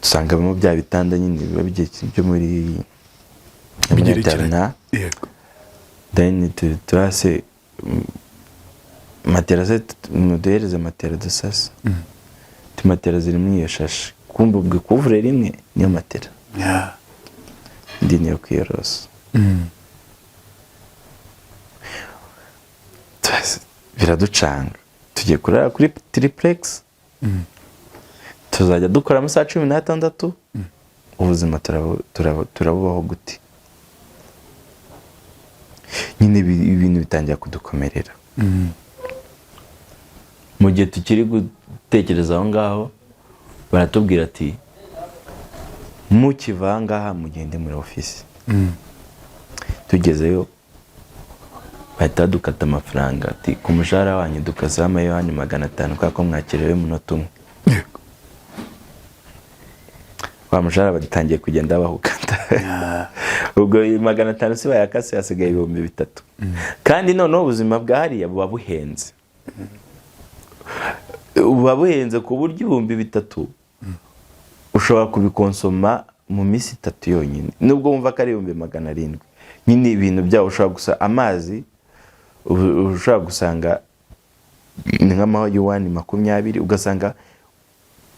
Dusangamo bya bitanda nyine biba bigiye byo muri Bigerekeranye. internat. Then turase matera se, muduhereze matera dusase. Matera ziri muri iyo shashi. Kumva ubwo kuvureri imwe niyo matera, indi niyo kwiyorosa. Biraducanga, tugiye kurara kuri triplex, tuzajya dukora amasaha 16, ubuzima turabubaho gute nyine? Ibintu bitangira kudukomerera. Mu gihe tukiri gutekereza aho ngaho, baratubwira ati: "Mukiva aha ngaha mugende muri ofisi." Tugezeyo bahita badukata amafaranga, ati: "Ku mushahara wanyu dukazeho amayuwani 500 kubera ko mwakerewe umunota umwe." Wa mushahara batangiye kugenda bawukata. Ubwo 500 si bayakase, hasigaye 3000. Kandi noneho ubuzima bwa hariya buba buhenze, buba buhenze ku buryo 3000 ushobora kubikonsoma mu minsi 3 yonyine, nubwo wumva ko ari 700,000 nyine. Ibintu byabo ushobora gusa amazi, ushobora gusanga ni nk'amayuwani 20, ugasanga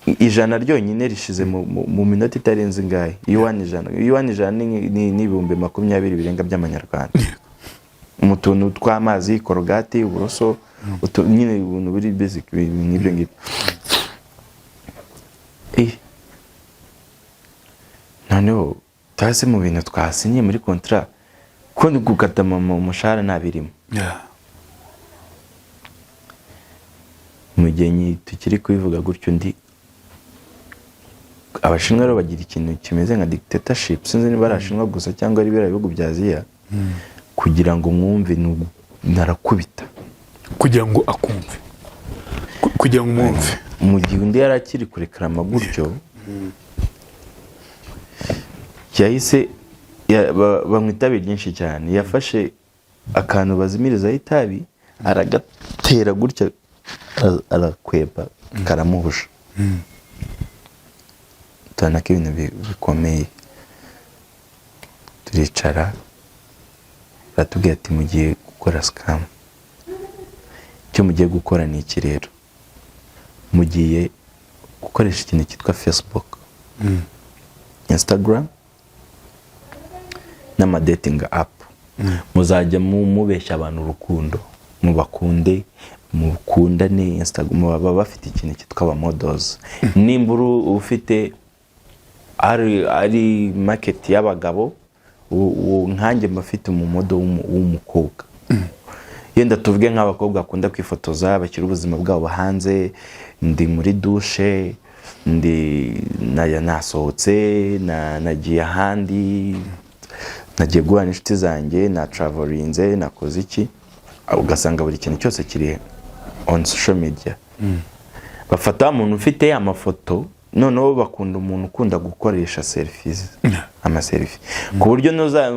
100 ryonyine rishize mu minota itarenze ingahe. Yuwani 100, yuwani 100 ni 20,000 birenga by'amanyarwanda, mu tuntu tw'amazi, korogati, uburoso, nyine ibintu biri basic, ibintu nk'ibyo ngibyo. Noneho turazi mu bintu twasinye muri contrat ko ni gukata mu mushahara ntabirimo. Mu gihe tukiri kubivuga gutyo, undi, Abashinwa rero bagira ikintu kimeze nka dictatorship, sinzi niba ari Abashinwa gusa cyangwa ari biriya bihugu bya Aziya, kugira ngo mwumve ni narakubita. Kugira ngo akumve, kugira ngo umwumve. Mu gihe undi yari akiri kurekarama gutyo, yahise banywa itabi ryinshi cyane, yafashe akantu bazimirizaho itabi aragatera gutya, arakwepa, karamuhusha. Tubona ko ibintu bikomeye. Turicara, baratubwira ati: "Mugiye gukora scam. Icyo mugiye gukora ni iki rero: mugiye gukoresha ikintu cyitwa Facebook, Instagram n'amadating app. Muzajya mubeshya abantu urukundo, mubakunde, mukundane. Instagram baba bafite ikintu cyitwa abamodels. Nimba uri ufite ari market y'abagabo, nkanjye mba mfite umumodel w'umukobwa, yenda tuvuge nk'abakobwa bakunda kwifotoza, bashyira ubuzima bwabo hanze: ndi muri dushe, ndi nasohotse, nagiye ahandi, nagiye guhura n'inshuti zanjye, na travelinze, nakoze iki." Ugasanga buri kintu cyose kiri on social media. Bafata wa muntu ufite amafoto, noneho bakunda umuntu ukunda gukoresha selfies. Amaselfie, ku buryo nuza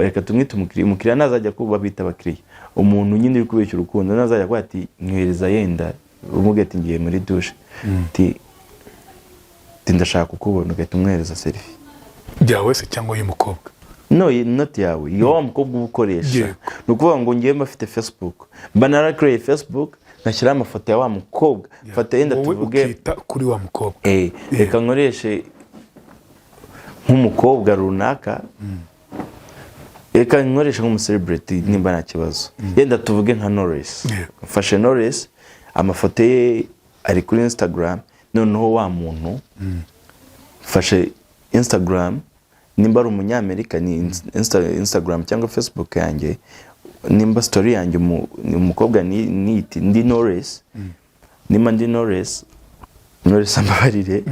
reka tumwite umukiriya. Umukiriya nazajya kuba, babita abakiriya, umuntu nyine uri kubeshya urukundo, nazajya kuba ati "Nyohereza," yenda umubwira ati "Ngiye muri douche," ati "Ndashaka kukubona," ugahita umwohereza selfie. Byawe se cyangwa y'umukobwa? No, not yawe, iyo wa mukobwa uba ukoresha. Ni ukuvuga ngo ngewe mba mfite Facebook, mba narakoreye Facebook, ngashyiraho amafoto ya wa mukobwa. Fata yenda Wowe tuvuge ukita kuri wa mukobwa. Reka nkoreshe nk'umukobwa runaka, reka nkoreshe nk'umucelebrity nimba nta kibazo, yenda tuvuge nka Knowless. Mfashe Knowless, amafoto ye ari kuri Instagram. Noneho wa muntu, mfashe Instagram, nimba ari Umunyamerika, ni Instagram cyangwa Facebook yanjye, nimba story yanjye ni umukobwa, niyiti ndi Knowless, nimba ndi Knowless, Knowless ambabarire,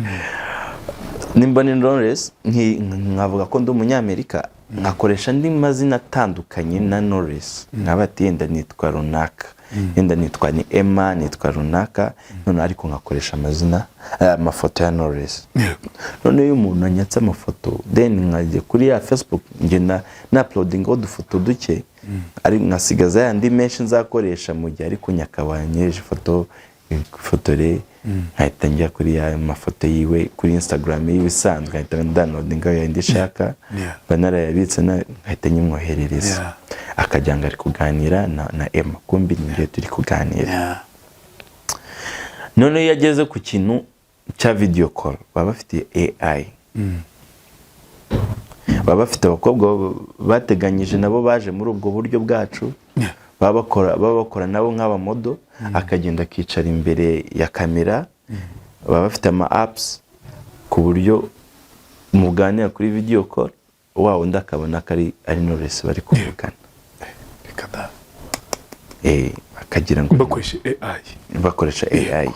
nimba ni Knowless, nkavuga ko ndi Umunyamerika, nkakoresha andi mazina atandukanye na Knowless, nkaba ati yenda nitwa runaka, yenda nitwa ni Emma, nitwa runaka, none ariko nkakoresha amazina, amafoto ya Knowless. Noneho iyo umuntu anyatse amafoto, then nkajya kuri ya Facebook, ngenda na uploadingaho udufoto duke, ari nkasigaza yandi menshi nzakoresha mu gihe ari kunyakabanyeje ifoto, ifotore, nkahita njya kuri ya mafoto yiwe kuri Instagram yiwe isanzwe, nkahita downloadinga yandi nshaka, mba narayabitse, nkahita nyimwoherereza, akagira ngo ari kuganira na Emma, kumbi ni njye turi kuganira. Noneho iyo ageze ku kintu cya video call, baba bafite AI, baba bafite abakobwa bateganyije nabo baje muri ubwo buryo bwacu, baba bakora nabo nk'abamodel, akagenda akicara imbere ya kamera. Baba bafite ama apps ku buryo muganira kuri video call, wa wundi akabona ko ari Knowless bari kuvugana. Reka da! Akagira ngo Bakoresha AI. Bakoresha AI.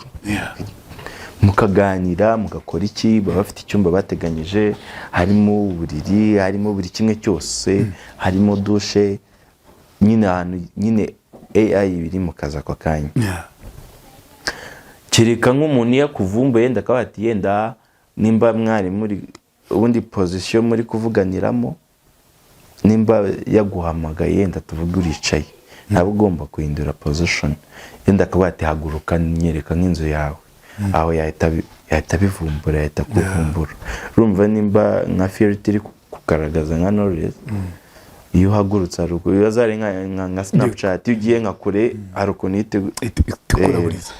Mukaganira, mugakora iki, baba bafite icyumba bateganyije, harimo uburiri, harimo buri kimwe cyose, harimo douche nyine, ahantu nyine AI biri mu kazi ako kanya. Kereka nk'umuntu iyo akuvumbuye, yenda akaba ati yenda nimba mwari muri ubundi position muri kuvuganiramo, nimba yaguhamagaye, yenda tuvuge uricaye, ntabwo ugomba guhindura position, yenda akaba ati "Haguruka, nyereka nk'inzu yawe," aho yahita abivumbura, yahita akuvumbura. Urumva nimba nka filter iri kugaragaza nka Knowless, iyo uhagurutse haruguru, iyo zari nka Snapchat, iyo ugiye nka kure hari ukuntu ihita Ikuraburiza.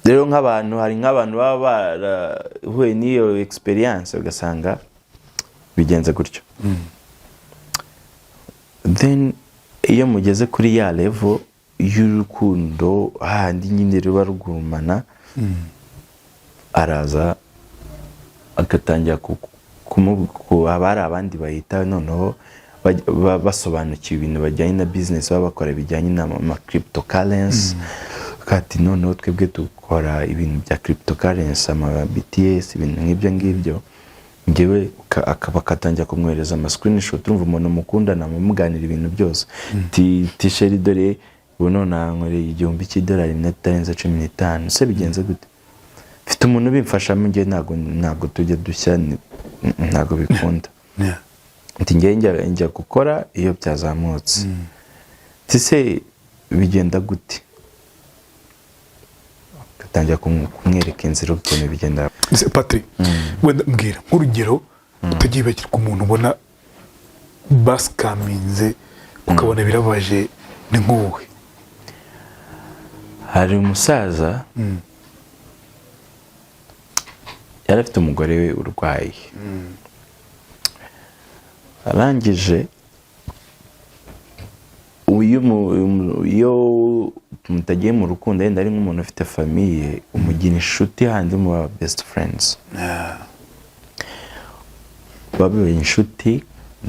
Rero nk'abantu, hari nk'abantu baba barahuye n'iyo experience, ugasanga bigenze gutyo. Then iyo mugeze kuri ya level y'urukundo, hahandi nyine ruba rugurumana, araza agatangira haba hari abandi bahita noneho basobanukiwe ibintu bajyanye na business, baba bakora bijyanye na cryptocurrency, ati "Noneho twebwe dukora ibintu bya cryptocurrency, ama BTS, ibintu nk'ibyo ngibyo." Ngewe akaba akatangira kumwohereza ama screenshot. Urumva umuntu mukundana mumuganira ibintu byose, ti "Chéri, dore ubu none nkoreye $1000 iminota itarenze 15. Se bigenze gute?" "Mfite umuntu ubimfashamo, njye ntabwo tujya dushya, ntabwo bikunda." Ati "Njye njya gukora iyo byazamutse." Ati "Se bigenda gute?" Agatangira kumwereka inzira ukuntu bigenda. Ese Patrick, wenda mbwira nk'urugero utagiye bakirwa, umuntu ubona basikaminze ukabona birababaje, ni nk'uwuhe? Hari umusaza yari afite umugore we urwaye, arangije iyo mutagiye mu rukundo, yenda ari nk'umuntu ufite famille, umugira inshuti, handi muba best friends, babaye inshuti,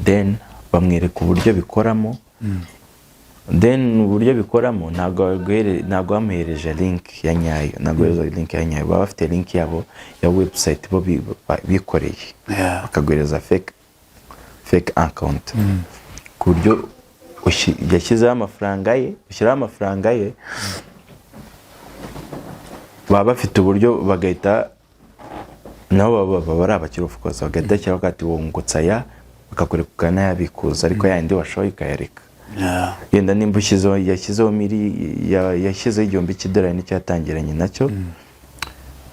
then bamwereka uburyo bikoramo. Then uburyo bikoramo, ntabwo bamuhereje link ya nyayo, ntabwo bahereza link ya nyayo. Baba bafite link yabo ya website bo bikoreye, bakaguhereza fake account, ku buryo yashyizeho amafaranga ye, ushyiraho amafaranga ye, baba bafite uburyo bagahita Nabo baba ari abakire, of course. Bagahita bashyiraho ati wungutse aya, bakakwereka ukanayabikuza, ariko yandi washoye ukayareka. Yenda nimba ushyizeho, yashyizeho yashyizeho 1000 cy'idolari, nicyo yatangiranye nacyo,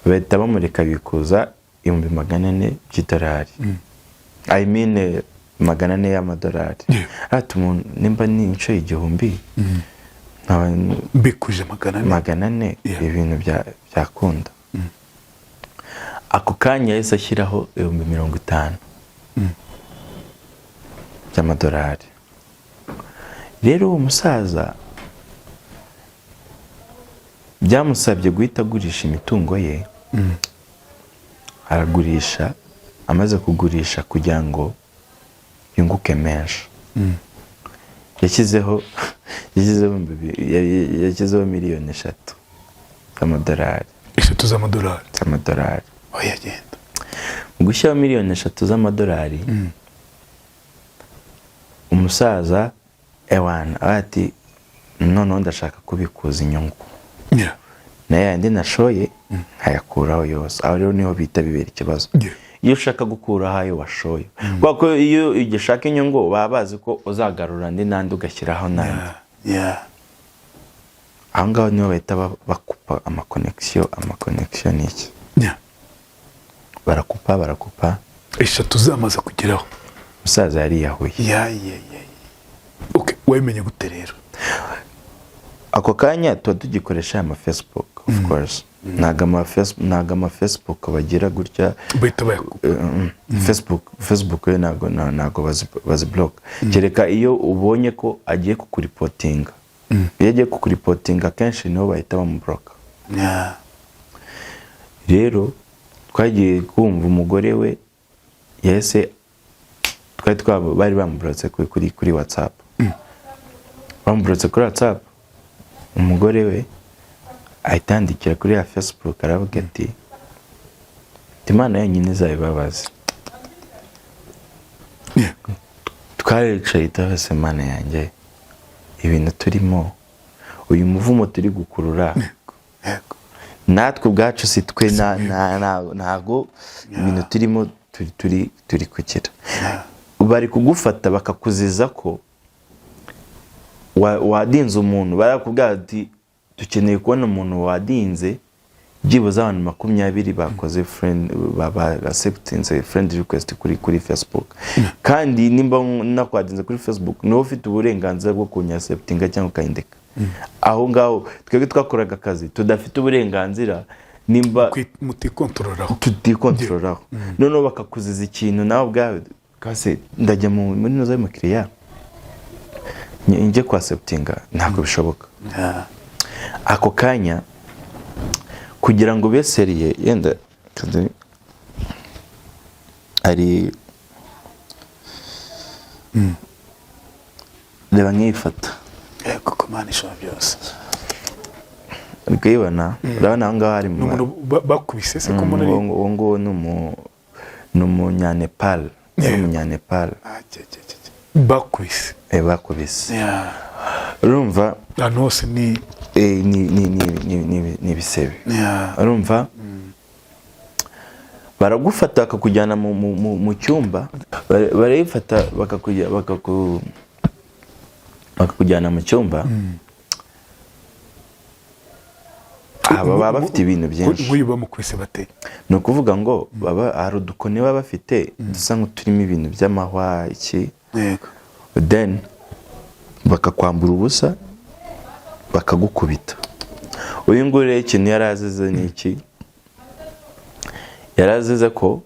bahita bamureka abikuza 400,000 by'idolari, I mean 400 y'amadolari. Ati umuntu nimba ni inshuro 1000 nkaba Mbikuje 400. 400. Ibintu byakunda. Ako kanya yahise ashyiraho 50,000 by'amadolari. Rero uwo musaza byamusabye guhita agurisha imitungo ye. Aragurisha, amaze kugurisha, kugira ngo yunguke menshi, yashyizeho 3 miliyoni z'amadolari. 3 z'amadolari. Z'amadolari. Oya, genda. Mu gushyiraho 3 miliyoni z'amadolari, umusaza ewana aba ati noneho ndashaka kubikuza inyungu na yandi nashoye nkayakuraho yose. Aho rero niho bita bibera ikibazo. Iyo ushaka gukuraho ayo washoye, kubera ko iyo ugishaka inyungu baba bazi ko uzagarura andi n'andi, ugashyiraho n'andi. Aho ngaho niho bahita bakupa amaconnexion. Amaconnexion ni iki? Barakupa, barakupa. 3 zamaze kugeraho. Umusaza yariyahuye. Ya. Okay, wabimenye gute rero? Ako kanya tuba tugikoresha aya ma Facebook, of course. Ntabwo ama Facebook bagira gutya. Bahita bayakupa. Facebook yo ntabwo ntabwo baziblock, kereka iyo ubonye ko agiye kukureportinga. Iyo agiye kukureportinga, akenshi niho bahita bamublocka. Rero twagiye kumva umugore we yahise, twari twaba bari bamublotse kuri WhatsApp, bamublotse kuri WhatsApp. Umugore we ahita yandikira kuri ya Facebook, aravuga ati "Imana yonyine izabibabaze." Twaricaye tubaze, Imana yanjye, ibintu turimo, uyu muvumo turi gukurura, natwe ubwacu si twe, ntago ibintu turimo turi kugira. Bari kugufata bakakuziza ko wadinze umuntu. Barakubwira ati dukeneye kubona umuntu wadinze byibuze abantu 20 bakoze friend, acceptinze friend request kuri Facebook. Kandi nimba nakwadinze kuri Facebook, niwe ufite uburenganzira bwo kunyacceptinga cyangwa ukayindeka. Aho ngaho twebwe twakoraga akazi tudafite uburenganzira nimba Mutikontorolaho. Tutikontorolaho. Noneho bakakuziza ikintu nawe ubwawe kase ndajya muri noza y'umukiriya njye kwacceptinga, ntabwo bishoboka. Ako kanya kugira ngo ube sérieux, yenda ari reba nk'iyi foto. Yego, ko Imana ishobora byose. Uri kuyibona? Urabona aho ngaho hari mu Ni umuntu bakubise se ko mbona ari Uwo nguwo ni umunyanepal, yari umunyanepal. Ah, cye, cye, cye, cye. Bakubise. Bakubise. Urumva? Ahantu hose ni Ni ibisebe. Urumva, baragufata bakakujyana mu cyumba, barayifata bakakujyana mu cyumba. Aba baba bafite ibintu byinshi. Nk'uyu bamukubise bate? Ni ukuvuga ngo baba hari udukoni baba bafite dusa nk'uturimo ibintu by'amahwa iki. Then bakakwambura ubusa, bakagukubita. Uyu nguyu rero ikintu yari azize ni iki? Yari azize ko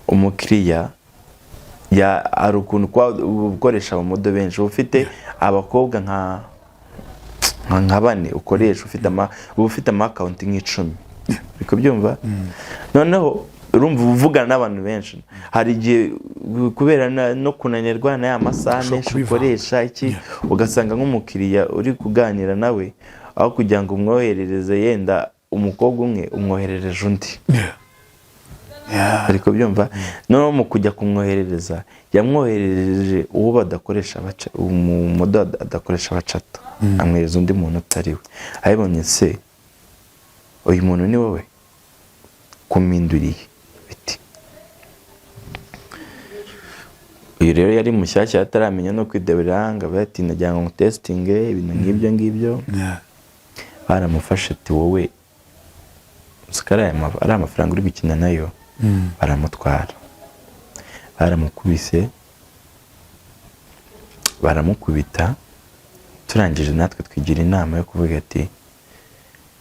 umukiriya ya hari ukuntu kwa ukoresha abamodel benshi, uba ufite abakobwa nka bane ukoresha, ufite ama uba ufite ama account nk'icumi, uri kubyumva? Noneho urumva uvugana n'abantu benshi, hari igihe kubera no kunanirwa na ya masaha Ushobora menshi kubivanga. ukoresha iki, ugasanga nk'umukiriya uri kuganira nawe, aho kugira ngo umwoherereze yenda umukobwa umwe, umwoherereje undi. Ari kubyumva? Noneho mu kujya kumwoherereza, yamwoherereje uwo badakoresha baca, umumodel adakoresha bacata, amwohereza undi muntu utari we. Abibonye se, uyu muntu ni wowe kuminduriye, bite? Uyu rero yari mushyashya, ataramenya no kwidebera, ngo abe ati: "Nagira ngo ngutesitinge," ibintu nk'ibyo ngibyo. Baramufashe ati: "Wowe uzi ko ari amafaranga uri gukina nayo?" Baramutwara, baramukubise, baramukubita. Turangije natwe twigira inama yo kuvuga ati: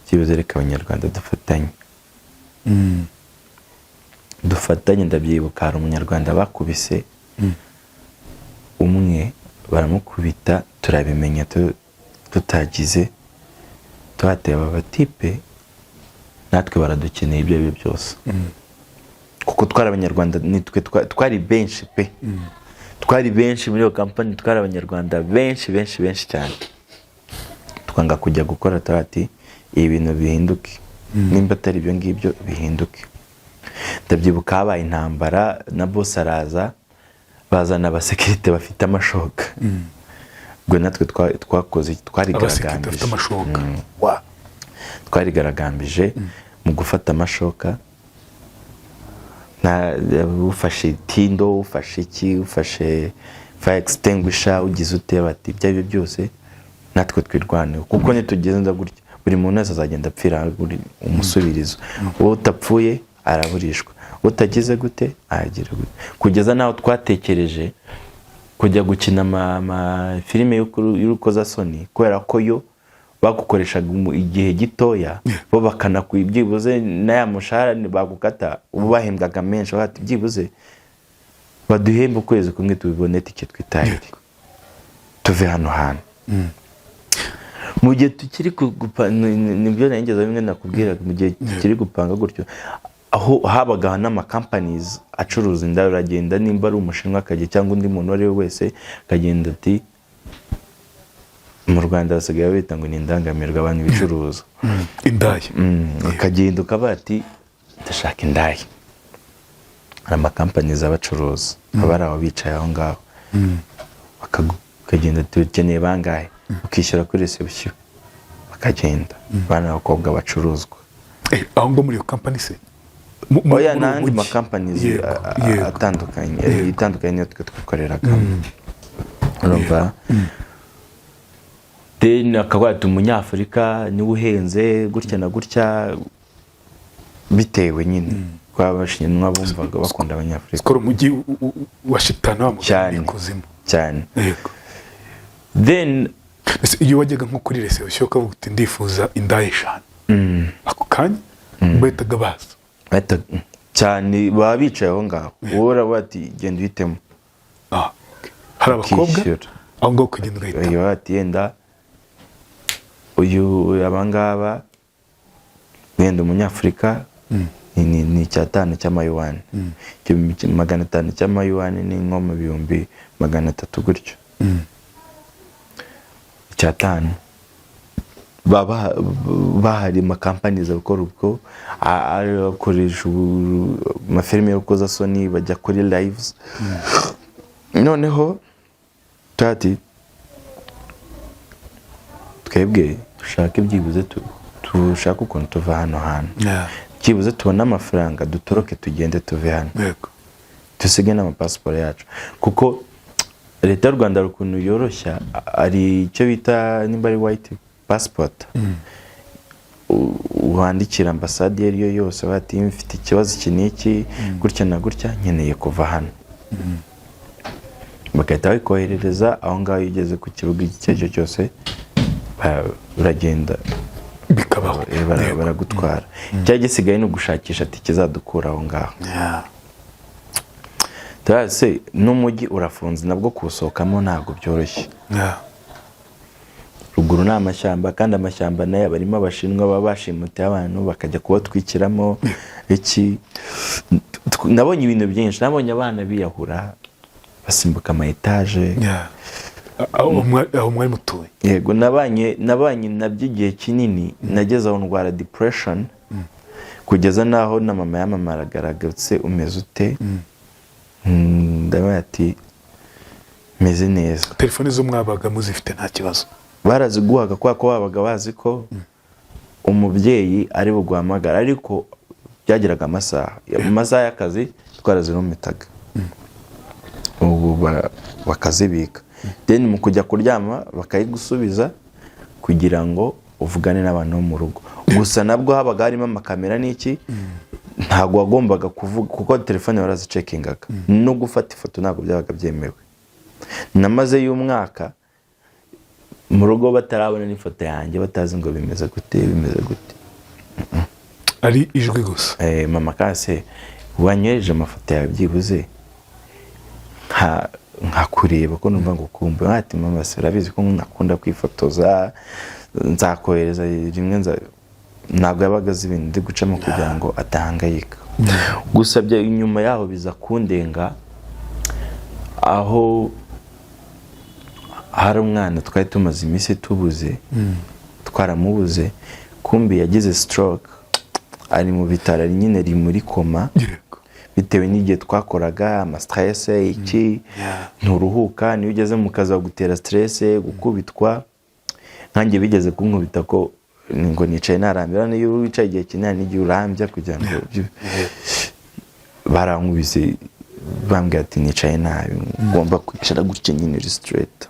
"Byibuze reka Abanyarwanda dufatanye, dufatanye." Ndabyibuka, hari Umunyarwanda bakubise umwe, baramukubita, turabimenya tutagize tuhateye. Aba batipe natwe baradukeneye ibyo ari byo byose, kuko twari Abanyarwanda, nitwe twari benshi pe, twari benshi muri iyo kampani, twari Abanyarwanda benshi, benshi, benshi cyane. Twanga kujya gukora, ati: "Ibi bintu bihinduke, nimba atari ibyo ngibyo bihinduke." Ndabyibuka habaye intambara na boss araza, bazana abasekirite bafite amashoka. Ubwo natwe twakoze Abasekirite twarigaragambije. bafite amashoka wa? Twarigaragambije mu gufata amashoka. Ufashe itindo, ufashe iki, ufashe fire extinguisher, ugize ute, bati: "Ibyo ari byo byose natwe twirwaneho, kuko nitugenda gutya buri muntu wese azagenda apfira buri umusubirizo. Uwo utapfuye araburishwa, utagize gute aragira gute." Kugeza n'aho twatekereje kujya gukina amafilime y'urukozasoni, kubera ko yo bagukoreshaga igihe gitoya, bo bakanakuha byibuze n'aya mushahara bagukata, ubu bahembwaga menshi. Bati: "Byibuze baduhembe ukwezi kumwe, tubibone tike, twitahire, tuve hano hantu." Mu gihe tukiri nibyo nageze bimwe nakubwiraga, mu gihe tukiri gupanga gutyo, aho habaga n'amakampanizi acuruza inda, uragenda, nimba ari Umushinwa akajya cyangwa undi muntu uwo ari we wese akagenda ati: "Mu Rwanda basigaye bita ngo ni indangamirwa, abantu bicuruza." Indaya. Ukagenda ukavuga ati: "Ndashaka indaya." Hari amakampanizi abacuruza, aba ari aho bicaye aho ngaho. Ukagenda ati: "Ukeneye bangahe?" Ukishyura kuri reception, bakagenda, abana b'abakobwa bacuruzwa. Aho ngo muri iyo kampani se? Oya, Muri uwo n'andi mujyi. makampanizi atandukanye, itandukanye niyo twe twikoreragamo, urumva. Then akavuga ati: "Umunyafurika niwe uhenze gutya na gutya," bitewe nyine ko Abashinwa bumvaga bakunda Abanyafurika. Skoro umujyi wa shitani wa mugani, Cyane. ikuzimu. Cyane. Then Ese iyo wajyaga nko kuri reception ukavuga uti: "Ndifuza indaya eshanu," ako kanya bahitaga baza? Cyane, baba bicaye aho ngaho, wowe uravuga ati: "Genda uhitemo." Ah, okay. Hari abakobwa Ukishyura. aho ngaho, ukagenda ugahitamo. Iyo ati: "Yenda uyu, abangaba, wenda Umunyafurika ni 500 cy'amayuwani." 1500 cy'amayuwani ni nko mu 300,000 gutyo. 500 baba bahari, amakampani akora ubwo akoresha amafilime y'urukozasoni, bajya kuri lives. Noneho tati: "Twebwe dushake byibuze dushake ukuntu tuva hano hantu, byibuze tubone amafaranga, dutoroke, tugende, tuve hano, dusige n'amapasiporo yacu," kuko Leta y'u Rwanda hari ukuntu yoroshya, hari icyo bita nimba ari white passport. Wandikira ambasade iyo ari yo yose bati: "Mfite ikibazo iki n'iki, gutya na gutya, nkeneye kuva hano," bagahita babikoherereza aho ngaho. Iyo ugeze ku kibuga icyo ari cyo cyose, uragenda Bikabaho. Baragutwara. Icyari gisigaye ni ugushakisha tike izadukura aho ngaho. Turazi n'umujyi urafunze, nabwo kuwusohokamo ntabwo byoroshye. Ruguru ni amashyamba, kandi amashyamba nayo aba arimo Abashinwa baba bashimutiye abantu, bakajya kubatwikiramo iki. Nabonye ibintu byinshi, nabonye abana biyahura basimbuka ama etaje. Yeah. Aho mwari mutuye? Yego, nabanye nabyo igihe kinini, nageze aho ndwara depression, kugeza n'aho na mama yamamaragaragutse: "Umeze ute?" Ndabaye ati: "Meze neza." Telefoni zo mwabaga muzifite nta kibazo? Baraziguhaga kubera ko babaga bazi ko umubyeyi ari buguhamagara, ariko byageraga amasaha, mu masaha y'akazi twarazirumitaga. Ubu Ubu bakazibika, then mu kujya kuryama bakayigusubiza kugira ngo uvugane n'abantu bo mu rugo. Gusa nabwo habaga harimo amakamera n'iki, ntabwo wagombaga kuvuga kuko telefone barazicekingaga, no gufata ifoto ntabwo byabaga byemewe. Namaze y'umwaka mu rugo batarabona n'ifoto yanjye, batazi ngo bimeze gute, bimeze gute. Ari ijwi gusa. Mama kase wanyohereje amafoto yawe byibuze nkakureba ko numva ngo ukumbuye. Ati: "Mama se urabizi ko nakunda kwifotoza, nzakohereza rimwe Ntabwo yabaga azi ibintu ndi gucamo kugira ngo adahangayika. Gusa bya inyuma yaho biza kundenga, aho hari umwana twari tumaze iminsi tubuze, twaramubuze, kumbi yagize stroke, ari mu bitaro, ari nyine ari muri koma bitewe n'igihe twakoraga, ama stress, iki, nturuhuka. Niyo ugeze mu kazi bagutera stress, gukubitwa. Nkanjye bigeze kunkubita ko ngo nicaye narambira. Niyo wicaye igihe kinini n'igihe urambya kugira ngo barankubise, bambwira ati nicaye nabi, ngomba kwicara gutya nyine uri straight.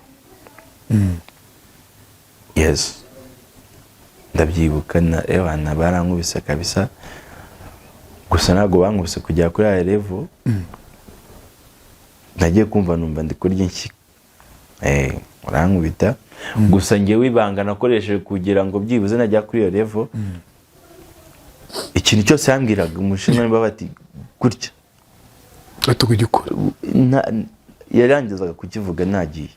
Yes, ndabyibuka na ewana barankubise kabisa. Gusa ntabwo bankubise kugera kuri aya level. Nagiye kumva numva ndi kurya inshyika. Urankubita gusa ngewe ibanga nakoresheje kugira ngo byibuze najya kuri iyo level, ikintu cyose yambwiraga umushinwa niba bati gutya, uhita ugikora. Yarangizaga kukivuga nagiye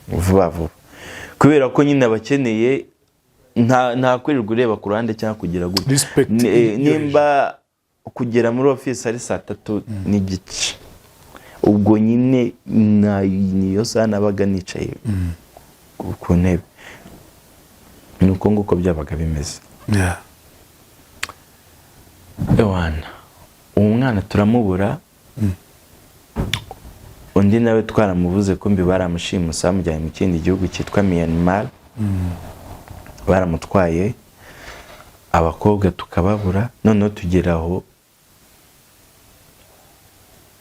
vuba vuba, kubera ko nyine abakeneye nta kwirirwa ureba ku ruhande cyangwa kugira gutya. Respect yo. Nimba kugera muri ofisi ari saa 3:30, ubwo nyine niyo saha nabaga nicaye ku ntebe. Ni uko nguko byabaga bimeze. Ewana, uwo mwana turamubura. Undi nawe twaramubuze, kumbi baramushimuse, bamujyanye mu kindi gihugu cyitwa Myanmar, baramutwaye. Abakobwa tukababura. Noneho tugera aho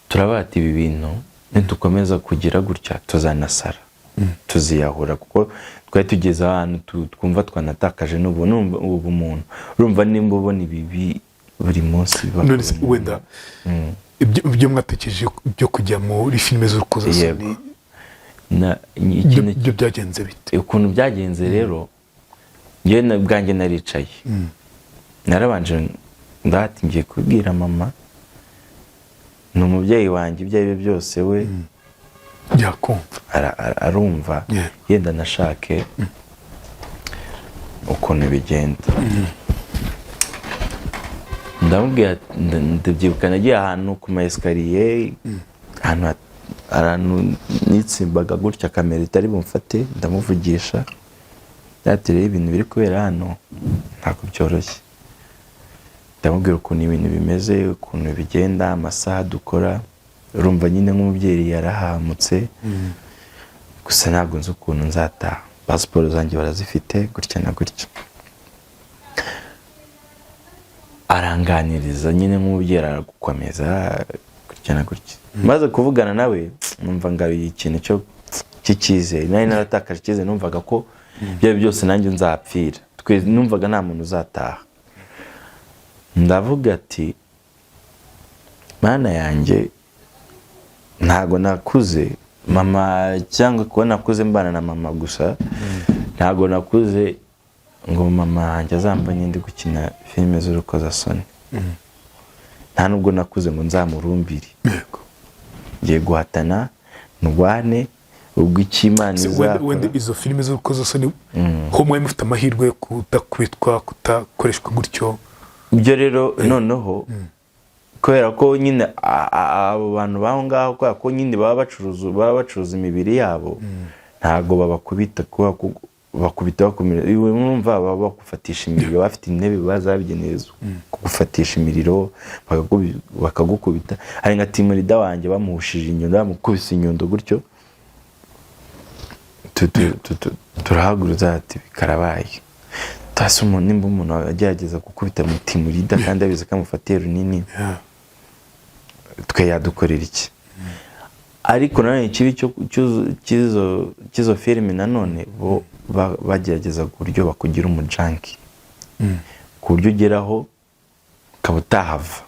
turabata ibi bintu, nidukomeza kugira gutya tuzanasara, tuziyahura, kuko twari tugeze ahantu twumva twanatakaje n'ubu numva ubumuntu. Urumva nimba ubona ibibi buri munsi biba None ku se muntu. Wenda ibyo mwatekereje byo kujya muri filime z'urukozasoni, Yego. Ikintu ibyo byagenze bite? Ukuntu byagenze rero, njyewe ubwanjye naricaye, narabanje ndahati ngiye kubwira mama, ni umubyeyi wanjye, ibyo ari byo byose we Yakumva. Arumva. Yenda nashake ukuntu bigenda. Ndamubwira, ndabyibuka nagiye ahantu ku ma escalier, ahantu nitsimbaga gutya kamera itari bumfate, ndamuvugisha ati: "Rero ibintu biri kubera hano ntabwo byoroshye." Ndamubwira ukuntu ibintu bimeze, ukuntu bigenda, amasaha dukora. Urumva nyine nk'umubyeyi yarahamutse. Gusa ntabwo nzi ukuntu nzataha, pasiporo zanjye barazifite, gutya na gutya. Aranganiriza nyine nk'umubyeyi, aragukomeza gutya na gutya. Maze kuvugana nawe numva ngaruye ikintu cyo cy'icyizere nari naratakaje. Icyizere numvaga ko ibyo ari byo byose nanjye nzapfira. Twe numvaga nta muntu uzataha. Ndavuga ati: "Mana yanjye, ntago nakuze mama, cyangwa kuba nakuze mbana na mama gusa, ntago nakuze ngo mama wanjye azambone ndi gukina filime z'urukozasoni. Nta nubwo nakuze ngo nzamurumbire. Ngiye guhatana, ndwane, ubwo icyo Imana Se wenda izakora." Wenda izo filime z'urukozasoni ho mwari mufite amahirwe yo kudakubitwa, kudakoreshwa gutyo? Ibyo rero noneho kubera ko nyine abo bantu baho ngaho, kubera ko nyine baba bacuruza imibiri yabo, ntabwo babakubita, kubera ko bakubita bakumira. Urumva baba bagufatisha imiriro, bafite intebe bazabigenewe kugufatisha imiriro, bakagukubita. Hari nka team leader wanjye bamuhushije inyundo, bamukubise inyundo gutyo. Turahaguruza ati: "Karabaye." Tasi umuntu, nimba umuntu agerageza gukubita mu team leader kandi abizi ko amufatiye runini, twe yadukorera iki? Ariko nanone ikibi cy'izo filime, nanone bo bagerageza ku buryo bakugira umujunkie, ku buryo ugeraho ukaba utahava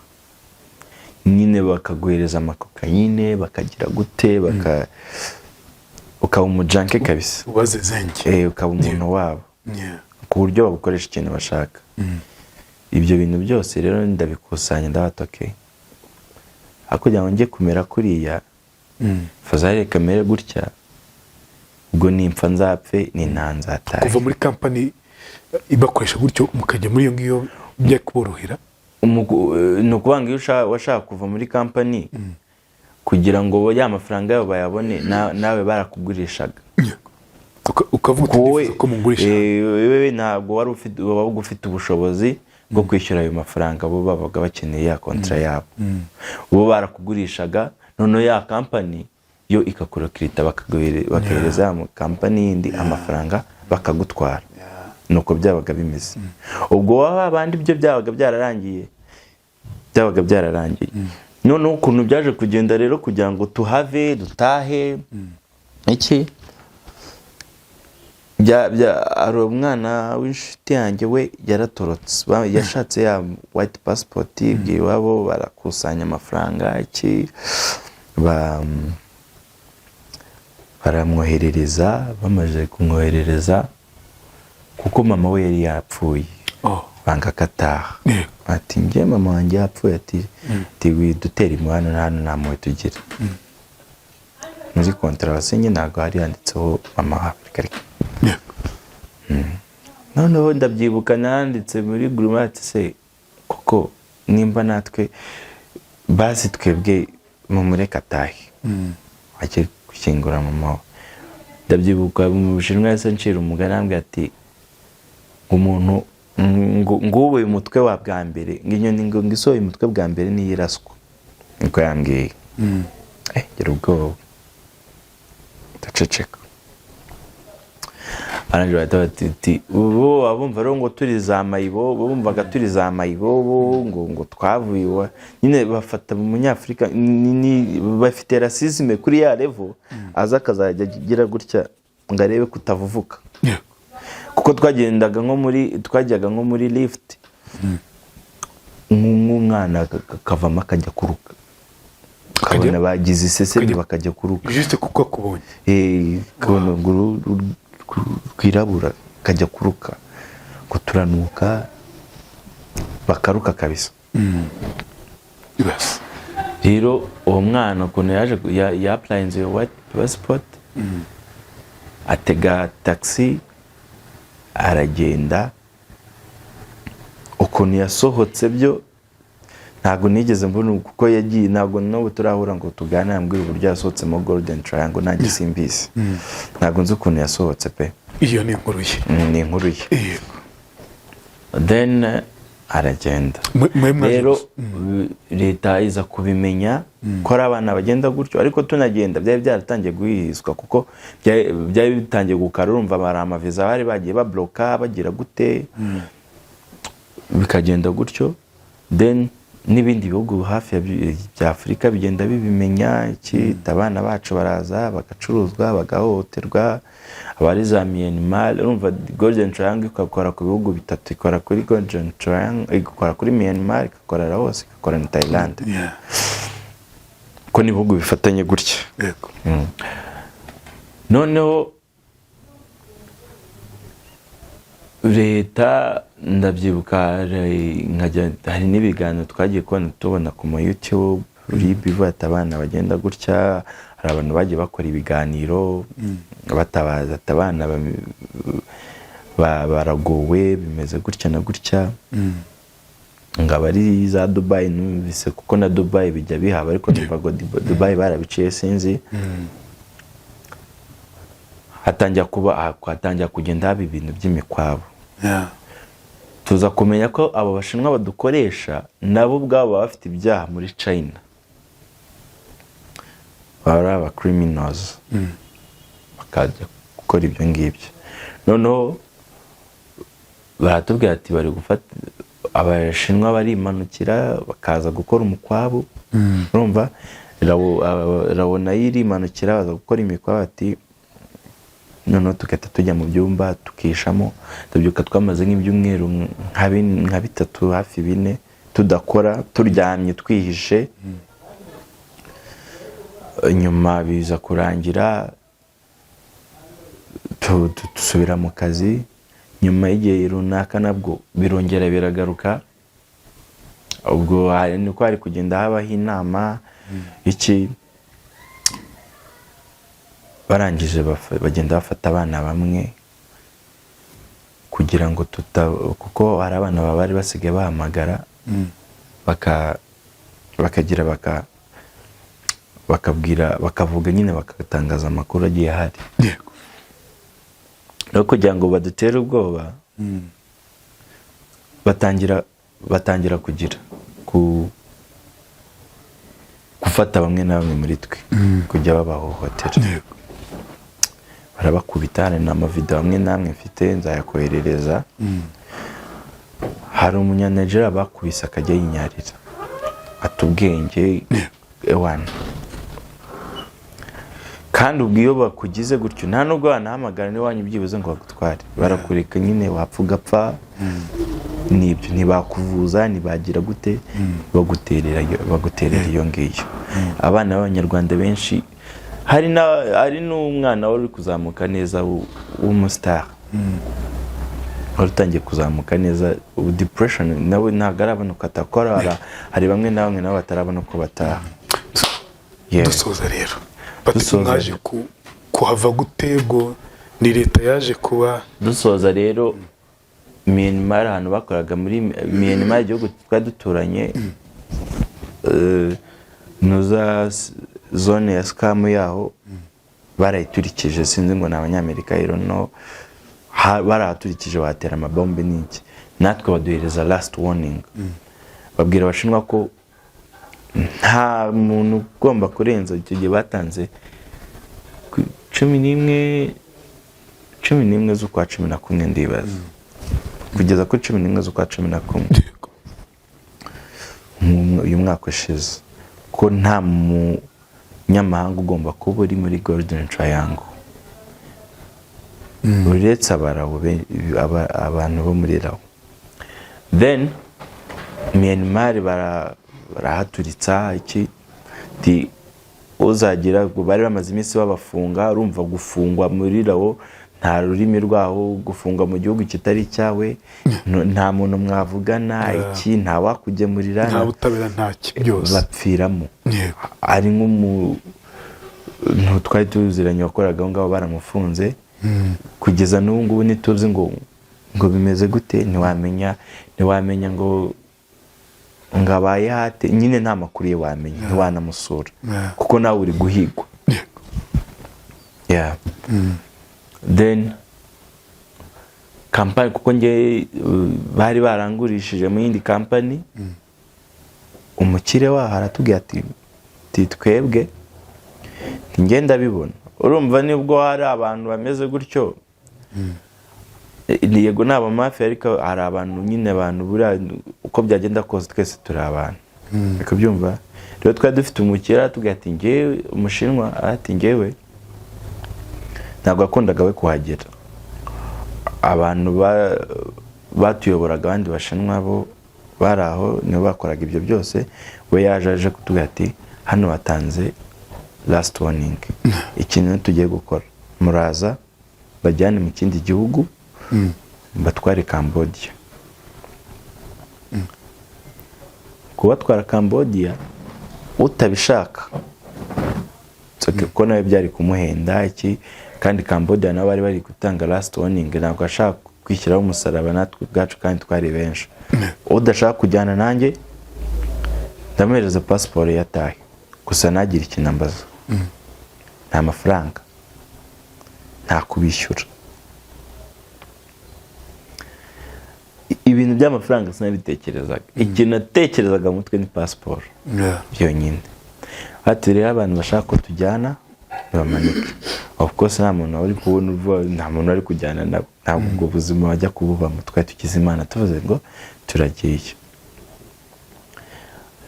nyine, bakaguhereza amacocaine, bakagira gute, ukaba umujunkie kabisa. Ubazezenge. Ukaba umuntu wabo ku buryo bagukoresha ikintu bashaka. Ibyo bintu byose rero ndabikusanya, ndabata okay, aho kugira ngo njye kumera kuriya, fazari kamere gutya, ubwo nimpfa nzapfe, ni nta nzatahe. Kuva muri kampani ibakoresha gutyo mukajya muri iyo ngiyo byakuborohera? Ni ukuvuga ngo iyo washaka kuva muri kampani kugira ngo ya mafaranga yabo bayabone, nawe barakugurishaga. Ukavuga uti Wowe "Ndifuza ko mungurisha." Wewe ntabwo wari ufite, wabaga ufite ubushobozi bwo kwishyura ayo mafaranga bo babaga bakeneye ya contrat yabo. Bo barakugurishaga, noneho ya kampani yo ikakurecruita, bakahereza ya kampani yindi amafaranga, bakagutwara. Nuko byabaga bimeze. Ubwo waba abandi byo byabaga byararangiye, byabaga byararangiye. Noneho ukuntu byaje kugenda rero kugira ngo tuhave dutahe, iki hari umwana w'inshuti yanjye, we yaratorotse. Yashatse ya white passport, ibwiye iwabo, barakusanya amafaranga, iki, baramwoherereza. Bamaze kumwoherereza, kuko mama we yari yapfuye, banga ko ataha. Ati: "Njye mama wanjye yapfuye." Ati: "Widutera imibonano hano, nta mpuhwe tugira." Muri contrat wasinye ntabwo hari handitseho mama wawe, reka reka. Noneho ndabyibuka nanditse muri groupe ati: "Se koko nimba natwe basi twebwe mumureke atahe, ajye gushyingura mama we." Ndabyibuka mu Bushinwa yahise ncira umugani, arambwira ati: "Umuntu ngubuye umutwe wa bwa mbere, ngo inyoni ngo isohoye umutwe bwa mbere niyo iraswa." Niko yambwiye. Gira ubwoba, ndaceceka. Barangije bahita bati ubu abumva rero ngo turi za mayibobo, bumvaga turi za mayibobo, ngo twavuye iwa nyine bafata mu Munyafurika bafite racisme kuri ya level, aza akazajya agira gutya ngo arebe ko utavuvuka. Kuko twagendaga nko muri, twajyaga nko muri lift, nk'umwana akavamo akajya kuruka, ukabona bagize isesemi, bakajya kuruka. Juste kuko akubonye. Ukabona ngo rwirabura kajya kuruka, ngo turanuka, bakaruka kabisa. Ibase. Rero uwo mwana ukuntu yaje yapplyinze iyo white passport, atega taxi aragenda. Ukuntu yasohotse byo ntabwo nigeze mbona, kuko yagiye, ntabwo n'ubu turahura ngo tuganire ambwira uburyo yasohotsemo Golden Triangle. Nanjye simbizi, ntabwo nzi ukuntu yasohotse pe. Iyo ni inkuru ye. Ni inkuru ye. Then aragenda. Mwe mwaje Rero gusa. Leta iza kubimenya ko ari abana bagenda gutyo, ariko tunagenda byari byaratangiye guhihizwa, kuko byari bitangiye gukara. Urumva bari amaviza bari bagiye babloka, bagira gute, bikagenda gutyo. Then n'ibindi bihugu hafi ya bya Afurika bigenda bibimenya, iki, abana bacu baraza bagacuruzwa, bagahohoterwa, abari za Myanmar. Urumva Golden Triangle ikakora ku bihugu bitatu: ikora kuri Golden Triangle, ikora kuri Myanmar, igakora Laos, igakora na Thailand, ko ni ibihugu bifatanye gutya. Noneho leta, ndabyibuka, nkajya hari n'ibiganiro twagiye kubona, tubona ku ma YouTube, RIB ivuga ati abana bagenda gutya. Hari abantu bagiye bakora ibiganiro batabaza ati abana baragowe, bimeze gutya na gutya, ngo aba ari za Dubai. Numvise kuko na Dubai bijya bihaba, ariko numva ngo Dubai barabiciye, sinzi. Hatangira kuba, hatangira kugenda haba ibintu by'imikwabo. Tuza kumenya ko abo Bashinwa badukoresha nabo ubwabo baba bafite ibyaha muri China, baba ari aba criminals, bakajya gukora ibyo ngibyo. Noneho baratubwira ati bari gufata Abashinwa, barimanukira bakaza gukora umukwabu. Urumva Lao nayo irimanukira, baza gukora imikwa, bati noneho tugahita tujya mu byumba tukishamo. Tubyuka twamaze nk'ibyumweru nka 3, hafi 4, tudakora, turyamye, twihishe. Nyuma biza kurangira dusubira mu kazi. Nyuma y'igihe runaka nabwo birongera biragaruka. Ubwo hari niko hari kugenda habaho inama iki. Barangije bagenda bafata abana bamwe kugira ngo tuta, kuko hari abana baba bari basigaye bahamagara bakagira bakabwira, bakavuga nyine, bakatangaza amakuru agiye ahari. No kugira ngo badutere ubwoba, batangira kugira gufata bamwe na bamwe muri twe, kujya babahohotera. Barabakubita. Hari n'amavideo amwe n'amwe mfite, nzayakoherereza. Hari Umunyanigeriya bakubise akajya yinyarira, ata ubwenge ewana. Kandi ubwo iyo bakugize gutyo, nta nubwo wanahamagara n'iwanyu byibuze ngo bagutware, barakureka nyine wapfa ugapfa. Nibyo, ntibakuvuza, ntibagira gute, baguterera iyo ngiyo. Abana b'Abanyarwanda benshi, hari n'umwana wari uri kuzamuka neza w'umusitari, wari utangiye kuzamuka neza, ubu depression nawe ntabwo arabona uko atakora. Hari bamwe na bamwe nabo batarabona uko bataha. Yeah. Dusoza rero, Patrick, Dusoza mwaje rero. kuhava gute? Ubwo ni leta yaje kuba? Dusoza rero, Myanmar, ahantu bakoraga muri Myanmar, igihugu twari duturanye, nuza zone ya scam yaho barayiturikije. Sinzi ngo ni Abanyamerika rero no barahaturikije, batera amabombe n'iki. Natwe baduhereza last warning, babwira Abashinwa ko nta muntu ugomba kurenza. Icyo gihe batanze ku 11 z'ukwa 11, ndibaza kugeza kuri 11 z'ukwa 11 uyu mwaka ushize, ko nta munyamahanga ugomba kuba uri muri Golden Triangle uretse Abarabu, abantu bo muri Lao. Then Myanmar barahaturitsa iki ti uzagira. Ubwo bari bamaze iminsi babafunga. Urumva gufungwa muri Lao, nta rurimi rwaho, gufungwa mu gihugu kitari icyawe, nta muntu mwavugana iki, nta wakugemurira, Nta butabera, nta byose. Bapfiramo. Ari nk'umuntu twari tuziranye wakoraga aho ngaho, baramufunze kugeza n'ubu ngubu ntituzi ngo bimeze gute. Ntiwamenya ngo abaye hate nyine, nta makuru ye wamenya, ntiwanamusura kuko nawe uri guhigwa. Yeah. Then kampani, kuko nge bari barangurishije mu yindi kampani, umukire waho aratubwira ati twebwe njye ndabibona. Urumva nibwo hari abantu bameze gutyo. Yego, ni abamafiya, ariko hari abantu nyine, abantu buriya uko byagenda kose twese turi abantu. Reka byumva rero, twari dufite umukire, aratubwira ati ngewe, Umushinwa, ati ngewe ntabwo yakundaga we kuhagera. Abantu batuyoboraga, abandi Bashinwa bo bari aho, nibo bakoraga ibyo byose. We yaje aje kutubwira ati hano batanze last warning, ikintu tugiye gukora, muraza bajyane mu kindi gihugu, batware Cambodia. Kubatwara Cambodia utabishaka, it's okay, kuko nawe byari kumuhenda iki. Kandi Cambodia nabo bari bari gutanga last warning, ntabwo ashaka kwishyiraho umusaraba natwe ubwacu, kandi twari benshi. Udashaka kujyana nanjye ndamuhereza pasiporo yatahe, gusa ntagire ikintu ambaza, nta mafaranga, nta kubishyura. Ibintu by'amafaranga sinabitekerezaga. Ikintu natekerezaga mu mutwe ni pasiporo byonyine. Ati rero abantu bashaka ko tujyana bamanike. Of course nta muntu wari kubona uvuga, nta muntu wari kujyana nabo, ntabwo ubwo buzima wajya kububamo. Twari tugize Imana tuvuze ngo turagiye.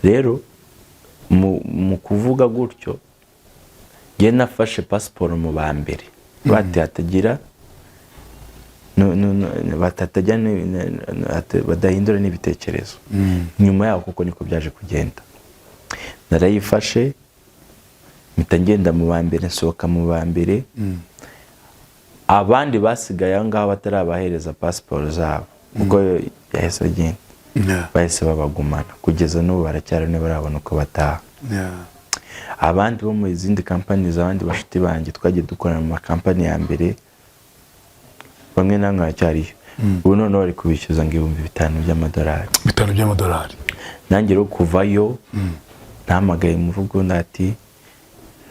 Rero Mu kuvuga gutyo, njye nafashe pasiporo mu ba mbere, bati hatagira batatajya badahindura n'ibitekerezo nyuma yaho, kuko niko byaje kugenda. Narayifashe, mpita ngenda mu ba mbere, nsohoka mu ba mbere. Abandi basigaye aho ngaho batarabahereza pasiporo zabo, kuko yahise agenda, bahise babagumana kugeza n'ubu, baracyari, ntibarabona uko bataha. Abandi bo mu zindi kampani, abandi bashuti banjye twagiye dukorana mu makampani ya mbere, bamwe na bamwe baracyariyo. Ubu noneho bari kubishyuza ngo 5000 by'amadolari. 5 by'amadolari. Nanjye rero kuvayo, nahamagaye mu rugo, ndati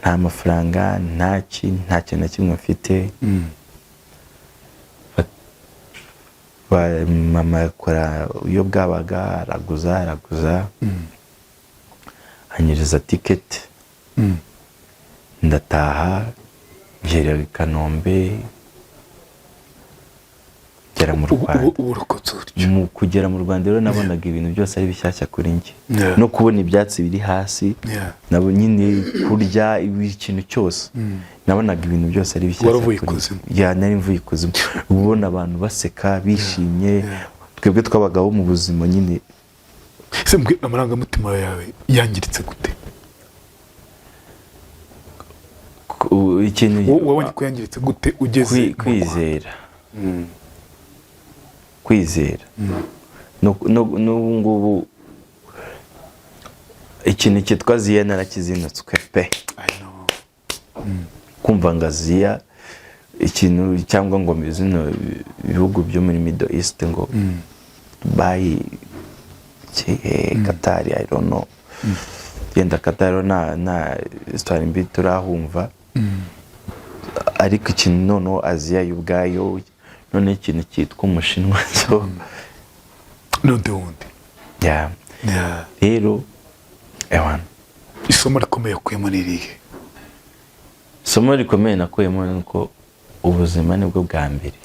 nta mafaranga, nta kintu na kimwe mfite. Mama akora iyo bwabaga, araguza, araguza, anyereza tiketi, ndataha, ngera i Kanombe, ngera mu Ubu Rwanda. Ubu urokotse utyo. Mu kugera mu Rwanda rero, nabonaga ibintu byose ari bishyashya kuri njye, no kubona ibyatsi biri hasi, nabo nyine kurya ikintu cyose, nabonaga ibintu byose ari bishyashya Waravuye kuri njye. ikuzimu. Yeah, nari mvuye ikuzimu. Ubona abantu baseka, bishimye, twebwe twabagaho mu buzima nyine. Ese mbwe amarangamutima yawe yangiritse gute? Ikintu Wowe wabonye ko yangiritse gute ugeze mu Rwanda? Kwizera, kwizera. N'ubu ngubu ikintu cyitwa Aziya narakizinutswe pe. I know. Kumva ngo Aziya ikintu, cyangwa ngo zino bihugu byo muri Middle East, ngo Dubai, Qatar, I don't know, yenda Qatar nta histoire mbi turahumva, ariko ikintu noneho Aziya yo ubwayo, noneho ikintu cyitwa Umushinwa cyo N'undi wundi. Yeah. Rero ewana. Isomo rikomeye ukuyemo ni irihe? Isomo rikomeye nakuyemo ni uko ubuzima nibwo bwa mbere.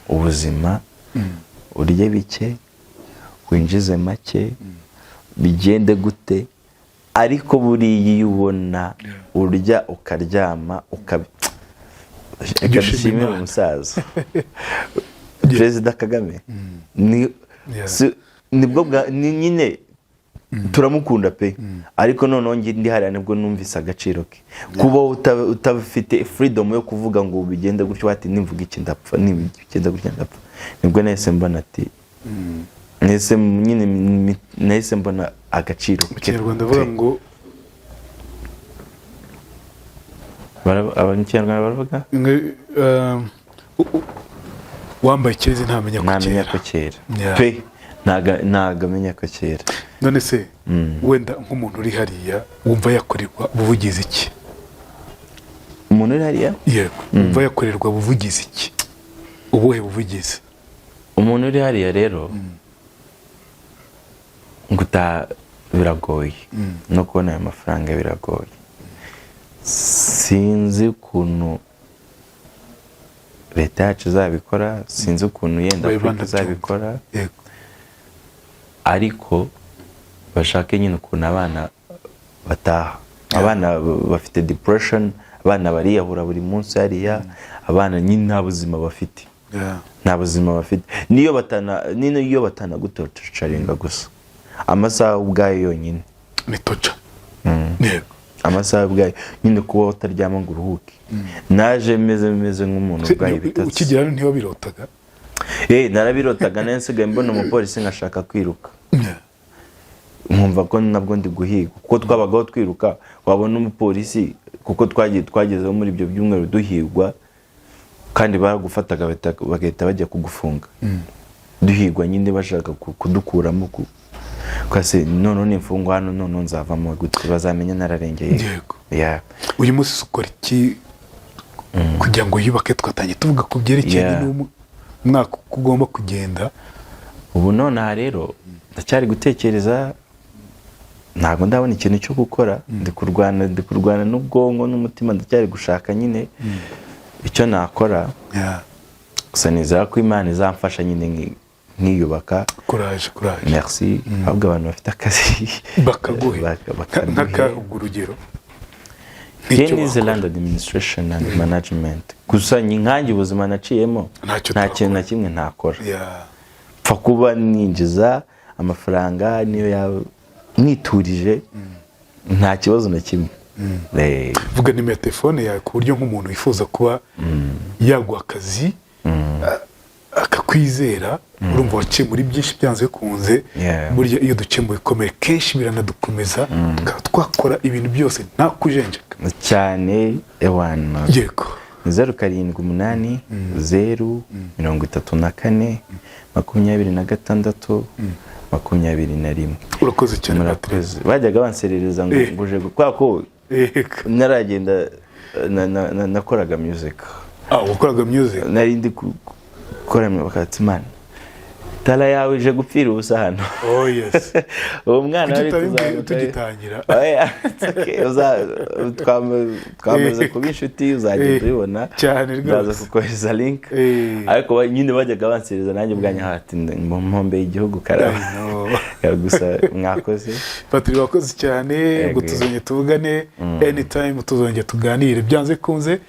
Ubuzima, urye bike, winjize make, bigende gute, ariko buriya iyo ubona urya ukaryama ukabi, reka Ujye ushima dushimire Imana. umusaza Perezida Kagame ni nibwo bwa ni nyine turamukunda pe. Ariko noneho njye ndi hariya nibwo numvise agaciro ke, kuba utabifite freedom yo kuvuga ngo bigende gutyo, ati nimvuga iki ndapfa, nibigenda gutya ndapfa. Nibwo nahise mbona ati nahise nyine nahise mbona agaciro Mu ke Kinyarwanda avuga pe. ngo Mu Kinyarwanda baravuga wambaye ikirezi ntamenya ko ntamenya kera. ko kera. Pe, ntago amenya ko kera. None se wenda nk'umuntu uri hariya wumva yakorerwa ubuvugizi iki? Umuntu uri hariya? Yego, wumva yakorerwa buvugizi iki, ubuhe buvugizi? Umuntu uri hariya rero, ngo biragoye, no kubona ayo mafaranga biragoye. Sinzi ukuntu leta yacu izabikora, sinzi ukuntu yenda Babe Afurika banabyumva. izabikora, ariko bashake nyine ukuntu abana bataha. Abana bafite depression, abana bariyahura buri munsi hariya, abana nyine nta buzima bafite. Nta buzima bafite. Niyo batanagutorturinga gusa, amasaha ubwayo yonyine Ni torture, yego. Amasaha ubwayo nyine, kuba utaryama ngo uruhuke. Naje meze nk'umuntu Se, urwaye ibitotsi. Ukigera hano ntiwabirotaga? Eh, narabirotaga. Nayo nsigaye mbona umupolisi nkashaka kwiruka, nkumva ko nabwo ndi guhigwa, kuko twabagaho twiruka, wabona umupolisi, kuko twagiye twagezeho muri ibyo byumweru duhigwa, kandi baragufataga bagahita bajya kugufunga. Duhigwa nyine, bashaka kudukuramo kwase. Noneho nimfungwa hano, noneho nzavamo gute? Bazamenya nararengeye. Yego. Uyu munsi ukora iki kugira ngo yubake? Twatangiye tuvuga ku byerekeranye n'umwaka uko ugomba kugenda. Ubu nonaha rero ndacyari gutekereza, ntabwo ndabona ikintu cyo gukora. Ndi kurwana n'ubwonko n'umutima, ndacyari gushaka nyine icyo nakora. Gusa nizera ko Imana izamfasha nyine. nkiyubaka. Courage, courage. Merci. Ahubwo abantu bafite akazi bakaguhe. Bakaduhe. Nk'akahe urugero? Njye Nk'icyo nize wakora. land administration and management gusa, ni nkanjye ubuzima naciyemo, Ntacyo nta kintu utakora. na kimwe ntakora, pfa kuba ninjiza amafaranga, niyo yaba niturije, nta kibazo na kimwe. Vuga nimero ya telefone yawe, ku buryo nk'umuntu wifuza kuba yaguha akazi, akakwizera. Urumva waciye muri byinshi, byanze bikunze. Burya iyo duciye mu bikomere kenshi biranadukomeza, tukaba twakora ibintu byose nta kujenjeka. Cyane, ewana. 0780 34 26 21. Urakoze cyane, Patrick. Murakoze. Bajyaga banserereza ngo nguje kubera ko naragenda nakoraga music. Ah, wakoraga music? Nari ndi gukora, bakati: "Man, tara yawe ije gupfira ubusa hano." Oh yes. Uwo mwana Kuki wari utabibwiye kuzamuka- tugitangira? Oya, it's okay. Twamaze kuba inshuti, uzagenda ubibona. Cyane rwose. Ndaza kukohereza link. Ariko nyine bajyaga bansereza, nanjye ubwanjye hati mu mpombe y'igihugu karaba. I know. Gusa mwakoze. Patrick, wakoze cyane. Yego. Ngo tuzongere tuvugane anytime, tuzongere tuganire byanze kunze.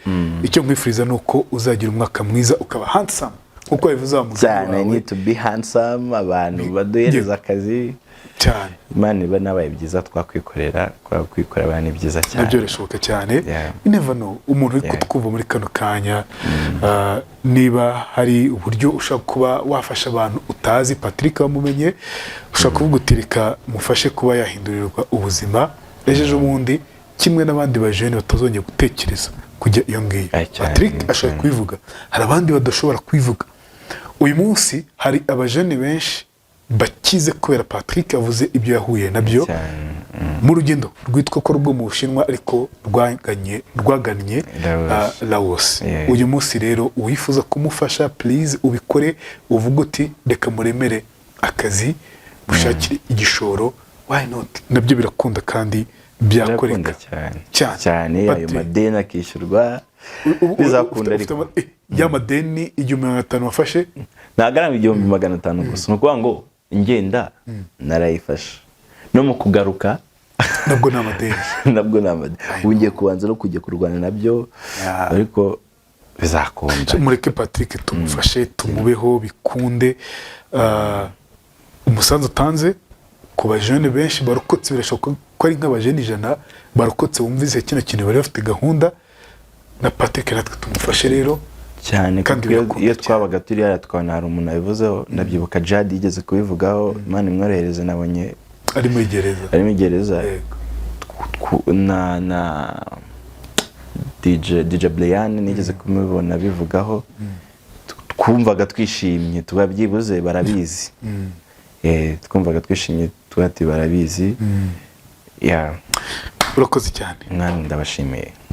Icyo nkwifuriza ni uko uzagira umwaka mwiza, ukaba handsome nkuko wabivuze wa mugani Cyane. wawe. Need to be handsome, abantu baduhereza akazi. Cyane. Imana iba nabaye byiza twakwikorera, kubera kwikorera abantu ni byiza cyane. Nabyo birashoboka cyane. Yeah. You never know, umuntu uri kutwumva muri kano kanya, niba hari uburyo ushobora kuba wafasha abantu utazi, Patrick wamumenye, ushobora kuvuga uti: "Reka mufashe kuba yahindurirwa ubuzima ejo ejo bundi, kimwe n'abandi bajene batazongera gutekereza kujya iyo ngiyo." Ay, cyane, Patrick ashobora cyane. kubivuga, hari abandi badashobora kubivuga. Uyu munsi hari abajene benshi bakize kubera Patrick avuze ibyo yahuye nabyo Cyane. mu rugendo rwitwa ko rwo mu Bushinwa, ariko rwagannye Laos. Laos. Yeah. Uyu munsi rero uwifuza kumufasha, please ubikore, uvuge uti: "Reka muremere akazi, mushakire igishoro." Why not? Nabyo birakunda kandi byakoreka. Birakunda cyane. Cyane. Cyane, ayo Patrick. madeni akishyurwa, bizakunda. Ufite Ariko ya madeni 1500 wafashe? Ntabwo ari 1500 gusa, ni ukuvuga ngo ngenda narayifashe, no mu kugaruka Nabwo ni amadeni. Nabwo ni amadeni. Ubu ngiye kubanza no kujya kurwana nabyo, ariko bizakunda. So, mureke Patrick tumufashe, tumubeho bikunde. Umusanzu utanze ku bajene benshi barokotse, birashoboka ko ari nk'abajene 100 barokotse bumvise kino kintu, bari bafite gahunda na Patrick, natwe tumufashe rero. Cyane. Kandi Kuko iyo birakunda iyo cyane. twabaga turi hariya tukabona hari umuntu wabivuzeho, ndabyibuka Jad yigeze kubivugaho, Imana imworohereze, nabonye ari muri gereza. Ari muri gereza. Yego. Na DJ Brian nigeze kumubona bivugaho, twumvaga twishimye, tuba byibuze barabizi. Twumvaga twishimye, tuba ati barabizi. Yeah. Urakoze cyane. Namwe ndabashimiye.